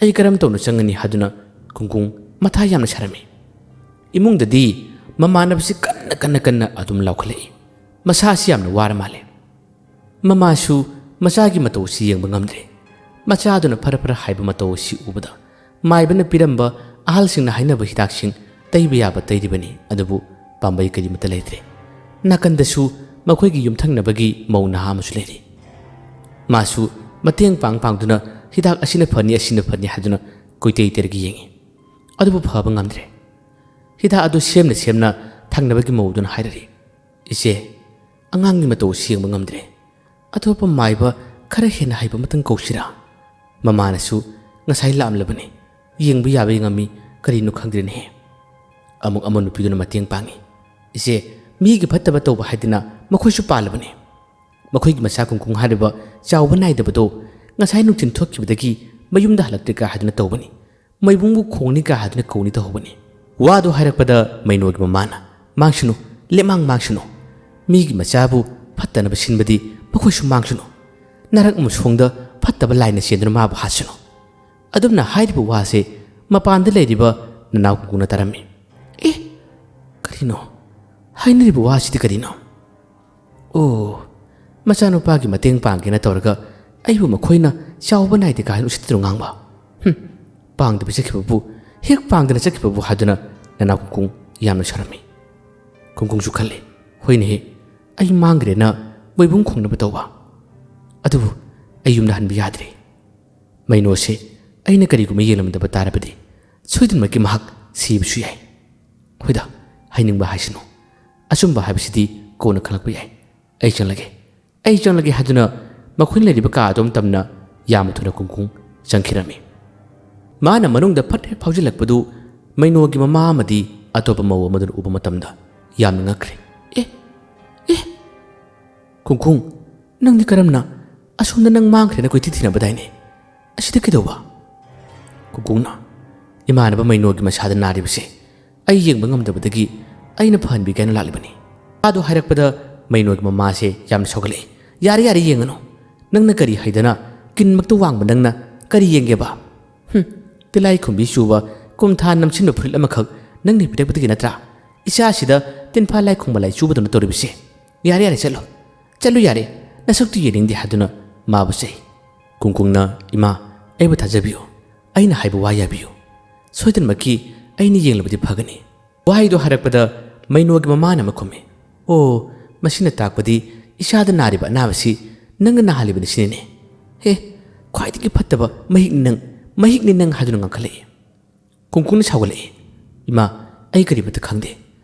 ꯑꯩ ꯀꯔꯝ ꯇꯧꯅ ꯆꯪꯒꯅꯤ?" ꯍꯥꯏꯗꯨꯅ ꯀꯨꯡꯀꯨꯡ ꯃꯊꯥ ꯌꯥꯝꯅ ꯁꯥꯔꯝꯃꯤ꯫ ꯏꯃꯨꯡꯗꯗꯤ ꯃꯃꯥꯟꯅꯕꯁꯤ ꯀꯟꯅ, ꯀꯟꯅ, ꯀꯟꯅ ꯑꯗꯨꯝ ꯂꯥꯎꯈꯠꯂꯛꯏ꯫ ꯃꯁꯥꯁꯤ ꯌꯥꯝꯅ ꯋꯥꯔ ꯃꯥꯜꯂꯦ꯫ ꯃꯃꯥꯁꯨ ꯃꯆꯥꯒꯤ ꯃꯇꯧ ꯑꯁꯤ ꯌꯦꯡꯕ ꯉꯝꯗ꯭ꯔꯦ꯫ ꯃꯆꯥꯗꯨꯅ ꯐꯔ ꯐꯔ ꯍꯥꯏꯕ ꯃꯇꯧ ꯑꯁꯤ ꯎꯕꯗ ꯃꯥꯏꯕꯅ ꯄꯤꯔꯝꯕ ꯑꯍꯜꯁꯤꯡꯅ ꯍꯥꯏꯅꯕ ꯍꯤꯗꯥꯛꯁꯤꯡ ꯇꯩꯕ ꯌꯥꯕ ꯇꯩꯔꯤꯕꯅꯤ, ꯑꯗꯨꯕꯨ ꯄꯥꯝꯕꯩ ꯀꯔꯤꯃꯠꯇ ꯂꯩꯇ꯭ꯔꯦ꯫ ꯅꯥꯀꯟꯗꯁꯨ ꯃꯈꯣꯏꯒꯤ ꯌꯨꯝꯊꯪꯅꯕꯒꯤ ꯃꯧ ꯅꯍꯥ ꯑꯃꯁꯨ ꯂꯩꯔꯤ꯫ ꯃꯥꯁꯨ ꯃꯇꯦꯡ ꯄꯥꯡ ꯄꯥꯡꯗꯨꯅ ꯍꯤꯗꯥꯛ ꯑꯁꯤꯅ ꯐꯅꯤ, ꯑꯁꯤꯅ ꯐꯅꯤ ꯍꯥꯏꯗꯨꯅ ꯀꯣꯏꯇꯩ ꯇꯩꯔꯒ ꯌꯦꯡꯉꯤ꯫ ꯑꯗꯨꯕꯨ ꯐꯕ ꯉꯝꯗ꯭ꯔꯦ꯫ ꯍꯤꯗꯥꯛ ꯑꯗꯨ ꯁꯦꯝꯅ ꯁꯦꯝꯅ ꯊꯪꯅꯕꯒꯤ ꯃꯧꯗꯨꯅ ꯍꯥꯏꯔꯛꯏ, "ꯏꯆꯦ, ꯑꯉꯥꯡꯒꯤ ꯃꯇꯧ ꯑꯁꯤ ꯌꯦꯡꯕ ꯉꯝꯗ꯭ꯔꯦ꯫ ꯑꯇꯣꯞꯄ ꯃꯥꯏꯕ ꯈꯔ ꯍꯦꯟꯅ ꯍꯩꯕ ꯑꯃꯇꯪ ꯀꯧꯁꯤꯔꯥ? ꯃꯃꯥꯅꯁꯨ ꯉꯁꯥꯏ ꯂꯥꯛꯂꯝꯂꯕꯅꯤ꯫ ꯌꯦꯡꯕ ꯌꯥꯕ ꯌꯦꯡꯉꯝꯃꯤ, ꯀꯔꯤꯅꯣ ꯈꯪꯗ꯭ꯔꯦꯅꯦꯍꯦ꯫" ꯑꯃꯨꯛ ꯑꯃ ꯅꯨꯄꯤꯗꯨꯅ ꯃꯇꯦꯡ ꯄꯥꯡꯉꯤ꯫ "ꯏꯆꯦ, ꯃꯤꯒꯤ ꯐꯠꯇꯕ ꯇꯧꯕ ꯍꯥꯏꯗꯅ ꯃꯈꯣꯏꯁꯨ ꯄꯥꯜꯂꯕꯅꯤ꯫ ꯃꯈꯣꯏꯒꯤ ꯃꯆꯥ ꯀꯨꯡꯀꯨꯡ ꯍꯥꯏꯔꯤꯕ ꯆꯥꯎꯕ ꯅꯥꯏꯗꯕꯗꯣ ꯉꯁꯥꯏ ꯅꯨꯡꯊꯤꯜ ꯊꯣꯛꯈꯤꯕꯗꯒꯤ ꯃꯌꯨꯝꯗ ꯍꯜꯂꯛꯇ꯭ꯔꯦ ꯀꯥ ꯍꯥꯏꯗꯨꯅ ꯇꯧꯕꯅꯤ꯫ ꯃꯩꯕꯨꯡꯕꯨ ꯈꯣꯡꯅꯤ ꯀꯥ ꯍꯥꯏꯗꯨꯅ ꯀꯧꯅꯤ ꯇꯧꯍꯧꯕꯅꯤ꯫" ꯋꯥꯗꯨ ꯍꯥꯏꯔꯛꯄꯗ ꯃꯩꯅꯣꯒꯤ ꯃꯃꯥꯅ, "ꯃꯥꯡꯁꯅꯨ, ꯂꯦꯞꯃꯥꯡ ꯃꯥꯡꯁꯅꯨ꯫ ꯃꯤꯒꯤ ꯃꯆꯥꯕꯨ ꯐꯠꯇꯅꯕ ꯁꯤꯟꯕꯗꯤ ꯃꯈꯣꯏꯁꯨ ꯃꯥꯡꯁꯅꯨ꯫ ꯅꯔꯛ ꯑꯃꯁꯣꯡꯗ ꯐꯠꯇꯕ ꯂꯥꯏꯅ ꯆꯦꯟꯗꯨꯅ ꯃꯥꯕꯨ ꯍꯥꯠꯁꯅꯨ꯫" ꯑꯗꯨꯝꯅ ꯍꯥꯏꯔꯤꯕ ꯋꯥꯁꯦ ꯃꯄꯥꯟꯗ ꯂꯩꯔꯤꯕ ꯅꯅꯥꯎ ꯀꯨꯡꯀꯨꯡꯅ ꯇꯥꯔꯝꯃꯤ꯫ "ꯑꯦ, ꯀꯔꯤꯅꯣ? ꯍꯥꯏꯅꯔꯤꯕ ꯋꯥꯁꯤꯗꯤ ꯀꯔꯤꯅꯣ? ꯑꯣ, ꯃꯆꯥꯅꯨꯄꯥꯒꯤ ꯃꯇꯦꯡ ꯄꯥꯡꯒꯦꯅ ꯇꯧꯔꯒ ꯑꯩꯕꯨ ꯃꯈꯣꯏꯅ ꯆꯥꯎꯕ ꯅꯥꯏꯗꯦ ꯀꯥꯏꯅ ꯎꯁꯤꯠꯇꯅ ꯉꯥꯡꯕ? ꯍꯨꯝ, ꯄꯥꯡꯗꯕ ꯆꯠꯈꯤꯕꯕꯨ ꯍꯦꯛ ꯄꯥꯡꯗꯅ ꯆꯠꯈꯤꯕꯕꯨ ꯍꯥꯏꯗꯨꯅ ꯅꯅꯥꯎ ꯀꯨꯡꯀꯨꯡ ꯌꯥꯝꯅ ꯁꯥꯎꯔꯝꯃꯤ꯫ ꯀꯨꯡꯀꯨꯡꯁꯨ ꯈꯜꯂꯤ, "ꯍꯣꯏꯅꯦꯍꯦ, ꯑꯩ ꯃꯥꯡꯈ꯭ꯔꯦꯅ ꯃꯣꯏꯕꯨꯡ ꯈꯣꯡꯅꯕ ꯇꯧꯕ, ꯑꯗꯨꯕꯨ ꯑꯩ ꯌꯨꯝꯗ ꯍꯟꯕ ꯌꯥꯗ꯭ꯔꯦ꯫ ꯃꯩꯅꯣꯁꯦ ꯑꯩꯅ ꯀꯔꯤꯒꯨꯝꯕ ꯌꯦꯡꯂꯝꯗꯕ ꯇꯥꯔꯕꯗꯤ ꯁꯣꯏꯗꯅꯃꯛꯀꯤ ꯃꯍꯥꯛ ꯁꯤꯕꯁꯨ ꯌꯥꯏ꯫ ꯍꯣꯏꯗ, ꯍꯥꯏꯅꯤꯡꯕ ꯍꯥꯏꯁꯅꯨ, ꯑꯆꯨꯝꯕ ꯍꯥꯏꯕꯁꯤꯗꯤ ꯀꯣꯟꯅ ꯈꯪꯂꯛꯄ ꯌꯥꯏ꯫ ꯑꯩ ꯆꯪꯂꯒꯦ, ꯑꯩ ꯆꯪꯂꯒꯦ" ꯍꯥꯏꯗꯨꯅ ꯃꯈꯣꯏꯅ ꯂꯩꯔꯤꯕ ꯀꯥ ꯑꯗꯨꯝ ꯇꯝꯅ ꯌꯥꯝꯅ ꯊꯨꯅ ꯀꯨꯡꯀꯨꯡ ꯆꯪꯈꯤꯔꯝꯃꯤ꯫ ꯃꯥꯅ ꯃꯅꯨꯡꯗ ꯐꯠ ꯍꯦꯛ ꯐꯥꯎꯖꯤꯜꯂꯛꯄꯗꯨ ꯃꯩꯅꯣꯒꯤ ꯃꯃꯥ ꯑꯃꯗꯤ ꯑꯇꯣꯞꯄ ꯃꯧ ꯑꯃꯗꯨꯅ ꯎꯕ ꯃꯇꯝꯗ ꯌꯥꯝꯅ ꯉꯛꯈ꯭ꯔꯦ꯫ "ꯑꯦ, ꯑꯦ, ꯀꯨꯡꯀꯨꯡ, ꯅꯪꯗꯤ ꯀꯔꯝꯅ ꯑꯁꯣꯝꯗ ꯅꯪ ꯃꯥꯡꯈ꯭ꯔꯦꯅ ꯀꯣꯏꯊꯤ ꯊꯤꯅꯕꯗꯥꯏꯅꯦ? ꯑꯁꯤꯗ ꯀꯩꯗꯧꯕ?" ꯀꯨꯡꯀꯨꯡꯅ, "ꯏꯃꯥꯟꯅꯕ ꯃꯩꯅꯣꯒꯤ ꯃꯁꯥꯗ ꯅꯥꯔꯤꯕꯁꯦ ꯑꯩ ꯌꯦꯡꯕ ꯉꯝꯗꯕꯗꯒꯤ ꯑꯩꯅ ꯐꯍꯟꯕꯤꯒꯦ ꯍꯥꯏꯅ ꯂꯥꯛꯂꯤꯕꯅꯤ꯫ ꯃꯥꯗꯣ ꯍꯥꯏꯔꯛꯄꯗ ꯃꯩꯅꯣꯒꯤ ꯃꯃꯥꯁꯦ ꯌꯥꯝꯅ ꯁꯥꯎꯒꯠꯂꯛꯏ꯫ ꯌꯥꯔꯦ, ꯌꯥꯔꯦ, ꯌꯦꯡꯉꯅꯨ꯫ ꯅꯪꯅ ꯀꯔꯤ ꯍꯩꯗꯅ ꯀꯤꯟꯃꯛꯇ ꯋꯥꯡꯕ ꯅꯪꯅ ꯀꯔꯤ ꯌꯦꯡꯒꯦꯕ? ꯍꯨꯝ, ꯇꯤꯂꯥꯏꯈꯨꯝꯕꯤ ꯆꯨꯕ ꯀꯨꯝꯊꯥ ꯅꯝꯁꯤꯟꯕ ꯐꯨꯔꯤꯠ ꯑꯃꯈꯛ ꯅꯪꯅ ꯄꯤꯔꯛꯄꯗꯒꯤ ꯅꯠꯇ꯭ꯔꯥ ꯏꯆꯥꯁꯤꯗ ꯇꯤꯟꯐꯥ ꯂꯥꯏꯈꯨꯝꯕ ꯂꯥꯏ ꯆꯨꯕꯗꯧꯅ ꯇꯧꯔꯤꯕꯁꯦ? ꯌꯥꯔꯦ, ꯌꯥꯔꯦ, ꯆꯠꯂꯣ꯫ ꯆꯠꯂꯨ ꯌꯥꯔꯦ, ꯅꯁꯛꯇꯨ ꯌꯦꯡꯅꯤꯡꯗꯦ" ꯍꯥꯏꯗꯨꯅ ꯃꯥꯕꯨ ꯆꯩ꯫ ꯀꯨꯡꯀꯨꯡꯅ, "ꯏꯃꯥ, ꯑꯩꯕꯨ ꯊꯥꯖꯕꯤꯌꯨ꯫ ꯑꯩꯅ ꯍꯥꯏꯕ ꯋꯥ ꯌꯥꯕꯤꯌꯨ꯫ ꯁꯣꯏꯗꯅꯃꯛꯀꯤ ꯑꯩꯅ ꯌꯦꯡꯂꯕꯗꯤ ꯐꯒꯅꯤ"꯫ ꯋꯥꯍꯩꯗꯣ ꯍꯥꯏꯔꯛꯄꯗ ꯃꯩꯅꯣꯒꯤ ꯃꯃꯥꯅ ꯑꯃ ꯈꯨꯝꯃꯤ, "ꯑꯣ, ꯃꯁꯤꯅ ꯇꯥꯛꯄꯗꯤ ꯏꯆꯥꯗ ꯅꯥꯔꯤꯕ ꯑꯅꯥꯕꯁꯤ ꯅꯪꯅ ꯅꯥꯍꯜꯂꯤꯕꯅꯤ ꯁꯤꯅꯤꯅꯦ꯫ ꯍꯦ, ꯈ꯭ꯋꯥꯏꯗꯒꯤ ꯐꯠꯇꯕ ꯃꯍꯤꯛꯅꯤ ꯅꯪ, ꯃꯍꯤꯛꯅꯤ ꯅꯪ" ꯍꯥꯏꯗꯨꯅ ꯉꯥꯡꯈꯠꯂꯛꯏ꯫ ꯀꯨꯡꯀꯨꯡꯅ ꯁꯥꯎꯒꯠꯂꯛꯏ, "ꯏꯃꯥ, ꯑꯩ ꯀꯔꯤꯃꯠꯇ ꯈꯪꯗꯦ꯫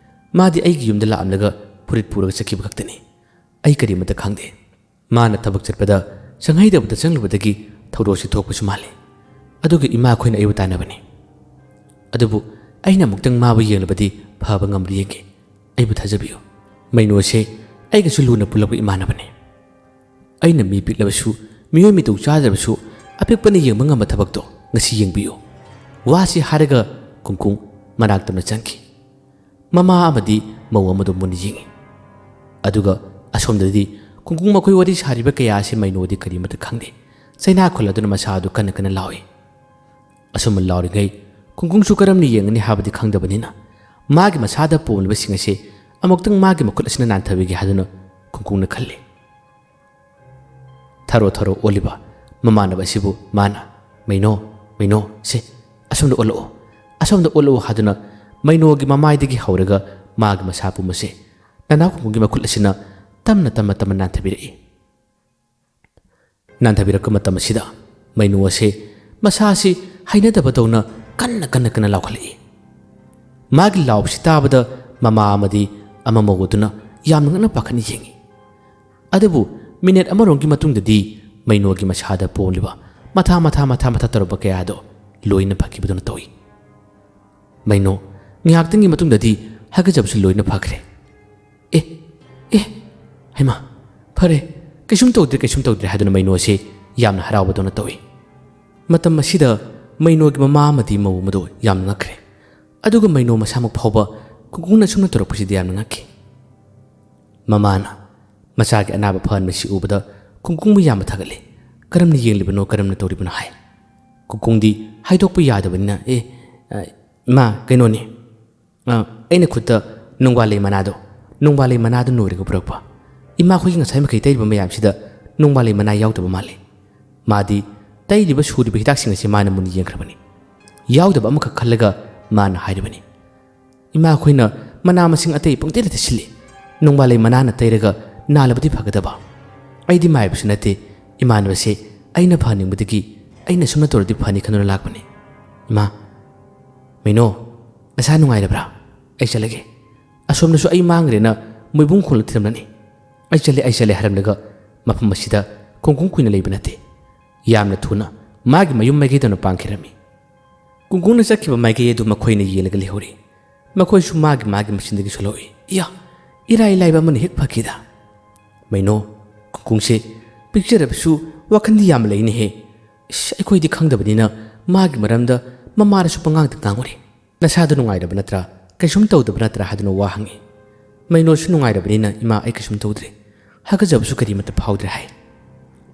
ꯃꯥꯗꯤ ꯑꯩꯒꯤ ꯌꯨꯝꯗ ꯂꯥꯛꯂꯝꯂꯒ ꯐꯨꯔꯤꯠ ꯄꯨꯔꯒ ꯆꯠꯈꯤꯕ ꯈꯛꯇꯅꯤ꯫ ꯑꯩ ꯀꯔꯤꯃꯠꯇ ꯈꯪꯗꯦ꯫ ꯃꯥꯅ ꯊꯕꯛ ꯆꯠꯄꯗ ꯁꯪꯍꯩꯗꯕꯗ ꯆꯪꯂꯨꯕꯗꯒꯤ ꯊꯧꯗꯣꯛꯁꯤ ꯊꯣꯛꯄꯁꯨ ꯃꯥꯜꯂꯤ꯫ ꯑꯗꯨꯒ ꯏꯃꯥꯈꯣꯏꯅ ꯑꯩꯕꯨ ꯇꯥꯟꯅꯕꯅꯤ꯫ ꯑꯗꯨꯕꯨ ꯑꯩꯅ ꯑꯃꯨꯛꯇꯪ ꯃꯥꯕꯨ ꯌꯦꯡꯂꯕꯗꯤ ꯐꯕ ꯉꯝꯕ꯭ꯔꯥ ꯌꯦꯡꯒꯦ꯫ ꯑꯩꯕꯨ ꯊꯥꯖꯕꯤꯌꯨ꯫ ꯃꯩꯅꯣꯁꯦ ꯑꯩꯒꯁꯨ ꯂꯨꯅ ꯄꯨꯜꯂꯛꯄ ꯏꯃꯥꯟꯅꯕꯅꯤ꯫ ꯑꯩꯅ ꯃꯤ ꯄꯤꯛꯂꯕꯁꯨ, ꯃꯤꯑꯣꯏ ꯃꯤꯇꯧ ꯆꯥꯗ꯭ꯔꯕꯁꯨ, ꯑꯄꯤꯛꯄꯅ ꯌꯦꯡꯕ ꯉꯝꯕ ꯊꯕꯛꯇꯣ ꯉꯁꯤ ꯌꯦꯡꯕꯤꯌꯨ"꯫ ꯋꯥꯁꯤ ꯍꯥꯏꯔꯒ ꯀꯨꯡꯀꯨꯡ ꯃꯅꯥꯛ ꯇꯝꯅ ꯆꯪꯈꯤ꯫ ꯃꯃꯥ ꯑꯃꯗꯤ ꯃꯧ ꯑꯃꯗꯨ ꯃꯨꯟꯅ ꯌꯦꯡꯉꯤ꯫ ꯑꯗꯨꯒ ꯑꯁꯣꯝꯗꯗꯤ ꯀꯨꯡꯀꯨꯡ ꯃꯈꯣꯏ ꯋꯥꯔꯤ ꯁꯥꯔꯤꯕ ꯀꯌꯥ ꯑꯁꯤ ꯃꯩꯅꯣꯗꯤ ꯀꯔꯤꯃꯠꯇ ꯈꯪꯗꯦ꯫ ꯆꯩꯅꯥ ꯈꯨꯜꯂꯗꯨꯅ ꯃꯁꯥ ꯑꯗꯨ ꯀꯟꯅ ꯀꯟꯅ ꯂꯥꯎꯏ꯫ ꯑꯁꯨꯝꯅ ꯂꯥꯎꯔꯤꯉꯩ ꯀꯨꯡꯀꯨꯡꯁꯨ ꯀꯔꯝꯅ ꯌꯦꯡꯒꯅꯤ ꯍꯥꯏꯕꯗꯤ ꯈꯪꯗꯕꯅꯤꯅ ꯃꯥꯒꯤ ꯃꯁꯥꯗ ꯄꯣꯝꯂꯤꯕꯁꯤꯡ ꯑꯁꯤ ꯑꯃꯨꯛꯇꯪ ꯃꯥꯒꯤ ꯃꯈꯨꯠ ꯑꯁꯤꯅ ꯅꯥꯟꯊꯕꯤꯒꯦ ꯍꯥꯏꯗꯨꯅ ꯀꯨꯡꯀꯨꯡꯅ ꯈꯜꯂꯤ꯫ ꯊꯔꯣ ꯊꯔꯣ ꯑꯣꯜꯂꯤꯕ ꯃꯃꯥꯟꯅꯕ ꯑꯁꯤꯕꯨ ꯃꯥꯅ, "ꯃꯩꯅꯣ, ꯃꯩꯅꯣ, ꯁꯦ, ꯑꯁꯣꯝꯗ ꯑꯣꯜꯂꯛꯑꯣ, ꯑꯁꯣꯝꯗ ꯑꯣꯜꯂꯛꯎ" ꯍꯥꯏꯗꯨꯅ ꯃꯩꯅꯣꯒꯤ ꯃꯃꯥꯏꯗꯒꯤ ꯍꯧꯔꯒ ꯃꯥꯒꯤ ꯃꯁꯥ ꯄꯨꯝꯕꯁꯦ ꯅꯅꯥꯎ ꯈꯨꯡꯒꯨꯡꯒꯤ ꯃꯈꯨꯠ ꯑꯁꯤꯅ ꯇꯞꯅ ꯇꯞꯅ ꯇꯞꯅ ꯅꯥꯟꯊꯕꯤꯔꯛꯏ꯫ ꯅꯥꯟꯊꯕꯤꯔꯛꯄ ꯃꯇꯝ ꯑꯁꯤꯗ ꯃꯩꯅꯨ ꯑꯁꯤ ꯃꯁꯥ ꯑꯁꯤ ꯍꯩꯅꯗꯕꯗꯧꯅ ꯀꯟꯅ ꯀꯟꯅ ꯀꯟꯅ ꯂꯥꯎꯈꯠꯂꯛꯏ꯫ ꯃꯥꯒꯤ ꯂꯥꯎꯕꯁꯤ ꯇꯥꯕꯗ ꯃꯃꯥ ꯑꯃꯗꯤ ꯑꯃ ꯃꯧ ꯑꯗꯨꯅ ꯌꯥꯝꯅ ꯉꯛꯅ ꯄꯥꯈꯠꯅ ꯌꯦꯡꯏ꯫ ꯑꯗꯨꯕꯨ ꯃꯤꯅꯤꯠ ꯑꯃꯔꯣꯝꯒꯤ ꯃꯇꯨꯡꯗꯗꯤ ꯃꯩꯅꯣꯒꯤ ꯃꯁꯥꯗ ꯄꯣꯝꯂꯤꯕ ꯃꯊꯥ ꯃꯊꯥ ꯃꯊꯥ ꯃꯊꯥ ꯇꯧꯔꯝꯕ ꯀꯌꯥ ꯑꯗꯣ ꯂꯣꯏꯅ ꯐꯈꯤꯕꯗꯧꯅ ꯇꯧꯏ꯫ ꯃꯩꯅꯣ ꯉꯥꯏꯍꯥꯛꯇꯪꯒꯤ ꯃꯇꯨꯡꯗꯗꯤ ꯍꯥꯀꯠꯆꯕꯁꯨ ꯂꯣꯏꯅ ꯐꯈ꯭ꯔꯦ꯫ "ꯑꯦ, ꯑꯦ, ꯍꯩꯃꯥ, ꯐꯔꯦ, ꯀꯩꯁꯨꯝ ꯇꯧꯗ꯭ꯔꯦ, ꯀꯩꯁꯨꯝ ꯇꯧꯗ꯭ꯔꯦ" ꯍꯥꯏꯗꯨꯅ ꯃꯩꯅꯣ ꯑꯁꯤ ꯌꯥꯝꯅ ꯍꯔꯥꯎꯕꯗꯧꯅ ꯇꯧꯏ꯫ ꯃꯇꯝ ꯑꯁꯤꯗ ꯃꯩꯅꯣꯒꯤ ꯃꯃꯥ ꯑꯃꯗꯤ ꯃꯧ ꯑꯃꯗꯣ ꯌꯥꯝꯅ ꯉꯛꯈ꯭ꯔꯦ꯫ ꯑꯗꯨꯒ ꯃꯩꯅꯣ ꯃꯁꯥꯃꯛ ꯐꯥꯎꯕ ꯀꯨꯡꯒꯨꯡꯅ ꯑꯁꯨꯝꯅ ꯇꯧꯔꯛꯄꯁꯤꯗ ꯌꯥꯝꯅ ꯉꯛꯈꯤ꯫ ꯃꯃꯥꯅ ꯃꯆꯥꯒꯤ ꯑꯅꯥꯕ ꯐꯍꯟꯕꯁꯤ ꯎꯕꯗ ꯀꯨꯡꯒꯨꯡꯕꯨ ꯌꯥꯝꯅ ꯊꯥꯒꯠꯂꯤ꯫ ꯀꯔꯝꯅ ꯌꯦꯡꯂꯤꯕꯅꯣ, ꯀꯔꯝꯅ ꯇꯧꯔꯤꯕꯅꯣ ꯍꯥꯏ꯫ ꯀꯨꯡꯒꯨꯡꯗꯤ ꯍꯥꯏꯗꯣꯛꯄ ꯌꯥꯗꯕꯅꯤꯅ, "ꯑꯦ, ꯑ, ꯏꯃꯥ, ꯀꯩꯅꯣꯅꯤ, ꯑ, ꯑꯩꯅ ꯈꯨꯠꯇ ꯅꯣꯡꯕꯥꯜꯂꯩ ꯃꯅꯥꯗꯣ, ꯅꯣꯡꯕꯥꯜꯂꯩ ꯃꯅꯥꯗꯣ ꯅꯣꯏꯔꯒ ꯄꯨꯔꯛꯄ꯫ ꯏꯃꯥ ꯈꯣꯏꯒꯤ ꯉꯁꯥꯏ ꯃꯈꯩ ꯇꯩꯔꯤꯕ ꯃꯌꯥꯝꯁꯤꯗ ꯅꯣꯡꯕꯥꯜꯂꯩ ꯃꯅꯥ ꯌꯥꯎꯗꯕ ꯃꯥꯜꯂꯤ꯫" ꯃꯥꯗꯤ ꯇꯩꯔꯤꯕ ꯁꯨꯔꯤꯕ ꯍꯤꯗꯥꯛꯁꯤꯡ ꯑꯁꯤ ꯃꯥꯅ ꯃꯨꯟꯅ ꯌꯦꯡꯈ꯭ꯔꯕꯅꯤ꯫ ꯌꯥꯎꯗꯕ ꯑꯃꯈꯛ ꯈꯜꯂꯒ ꯃꯥꯅ ꯍꯥꯏꯔꯤꯕꯅꯤ, "ꯏꯃꯥ ꯑꯩꯈꯣꯏꯅ ꯃꯅꯥ ꯃꯁꯤꯡ ꯑꯇꯩ ꯄꯪꯇꯩꯗ ꯇꯩꯁꯤꯜꯂꯤ, ꯅꯣꯡꯕꯥꯜꯂꯩ ꯃꯅꯥꯅ ꯇꯩꯔꯒ ꯅꯥꯜꯂꯕꯗꯤ ꯐꯒꯗꯕ꯫ ꯑꯩꯗꯤ ꯃꯥꯏꯕꯁꯨ ꯅꯠꯇꯦ, ꯏꯃꯥꯟꯅꯕꯁꯦ ꯑꯩꯅ ꯐꯍꯟꯅꯤꯡꯕꯗꯒꯤ ꯑꯩꯅ ꯁꯨꯝꯅ ꯇꯧꯔꯗꯤ ꯐꯅꯤ ꯈꯟꯗꯨꯅ ꯂꯥꯛꯄꯅꯤ꯫ ꯏꯃꯥ, ꯃꯩꯅꯣ, ꯅꯁꯥ ꯅꯨꯡꯉꯥꯏꯔꯕ꯭ꯔꯥ? ꯑꯩ ꯆꯠꯂꯒꯦ꯫ ꯑꯁꯣꯝꯗꯁꯨ ꯑꯩ ꯃꯥꯡꯈ꯭ꯔꯦꯅ ꯃꯣꯏꯕꯨꯡ ꯈꯣꯡꯂ ꯊꯤꯔꯝꯂꯅꯤ꯫ ꯑꯩ ꯆꯠꯂꯦ, ꯑꯩ ꯆꯠꯂꯦ" ꯍꯥꯏꯔꯝꯂꯒ ꯃꯐꯝ ꯑꯁꯤꯗ ꯀꯨꯡꯒꯨꯡ ꯀꯨꯏꯅ ꯂꯩꯕ ꯅꯠꯇꯦ꯫ ꯌꯥꯝꯅ ꯊꯨꯅ ꯃꯥꯒꯤ ꯃꯌꯨꯝ ꯃꯥꯏꯀꯩꯗꯧꯅ ꯄꯥꯡꯈꯤꯔꯝꯃꯤ꯫ ꯀꯨꯡꯒꯨꯡꯅ ꯆꯠꯈꯤꯕ ꯃꯥꯏꯀꯩ ꯑꯗꯨ ꯃꯈꯣꯏꯅ ꯌꯦꯡꯂꯒ ꯂꯩꯍꯧꯔꯤ꯫ ꯃꯈꯣꯏꯁꯨ ꯃꯥꯒꯤ ꯃꯥꯒꯤ ꯃꯆꯤꯟꯗꯒꯤ ꯁꯣꯜꯍꯧꯏ꯫ "ꯏꯌꯥ, ꯏꯔꯥꯏ ꯂꯥꯏꯕ ꯑꯃꯅ ꯍꯦꯛ ꯐꯈꯤꯗ꯫" "ꯃꯩꯅꯣ, ꯀꯨꯡꯒꯨꯡꯁꯦ ꯄꯤꯛꯆꯔꯕꯁꯨ ꯋꯥꯈꯜꯗꯤ ꯌꯥꯝ ꯂꯩꯅꯦꯍꯦ꯫ ꯏꯁ, ꯑꯩꯈꯣꯏꯗꯤ ꯈꯪꯗꯕꯅꯤꯅ ꯃꯥꯒꯤ ꯃꯔꯝꯗ ꯃꯃꯥꯗꯁꯨ ꯄꯉꯥꯡꯗ ꯉꯥꯡꯉꯨꯔꯦ꯫ ꯅꯁꯥꯗꯣ ꯅꯨꯡꯉꯥꯏꯔꯕ ꯅꯠꯇ꯭ꯔꯥ? ꯀꯩꯁꯨꯝ ꯇꯧꯗꯕ ꯅꯠꯇ꯭ꯔꯥ?" ꯍꯥꯏꯗꯨꯅ ꯋꯥ ꯍꯪꯉꯤ꯫ ꯃꯩꯅꯣꯁꯨ ꯅꯨꯡꯉꯥꯏꯔꯕꯅꯤꯅ, "ꯏꯃꯥ, ꯑꯩ ꯀꯩꯁꯨꯝ ꯇꯧꯗ꯭ꯔꯦ꯫ ꯍꯥꯀꯠꯆꯕꯁꯨ ꯀꯔꯤꯃꯠꯇ ꯐꯥꯎꯗ꯭ꯔꯦ" ꯍꯥꯏ꯫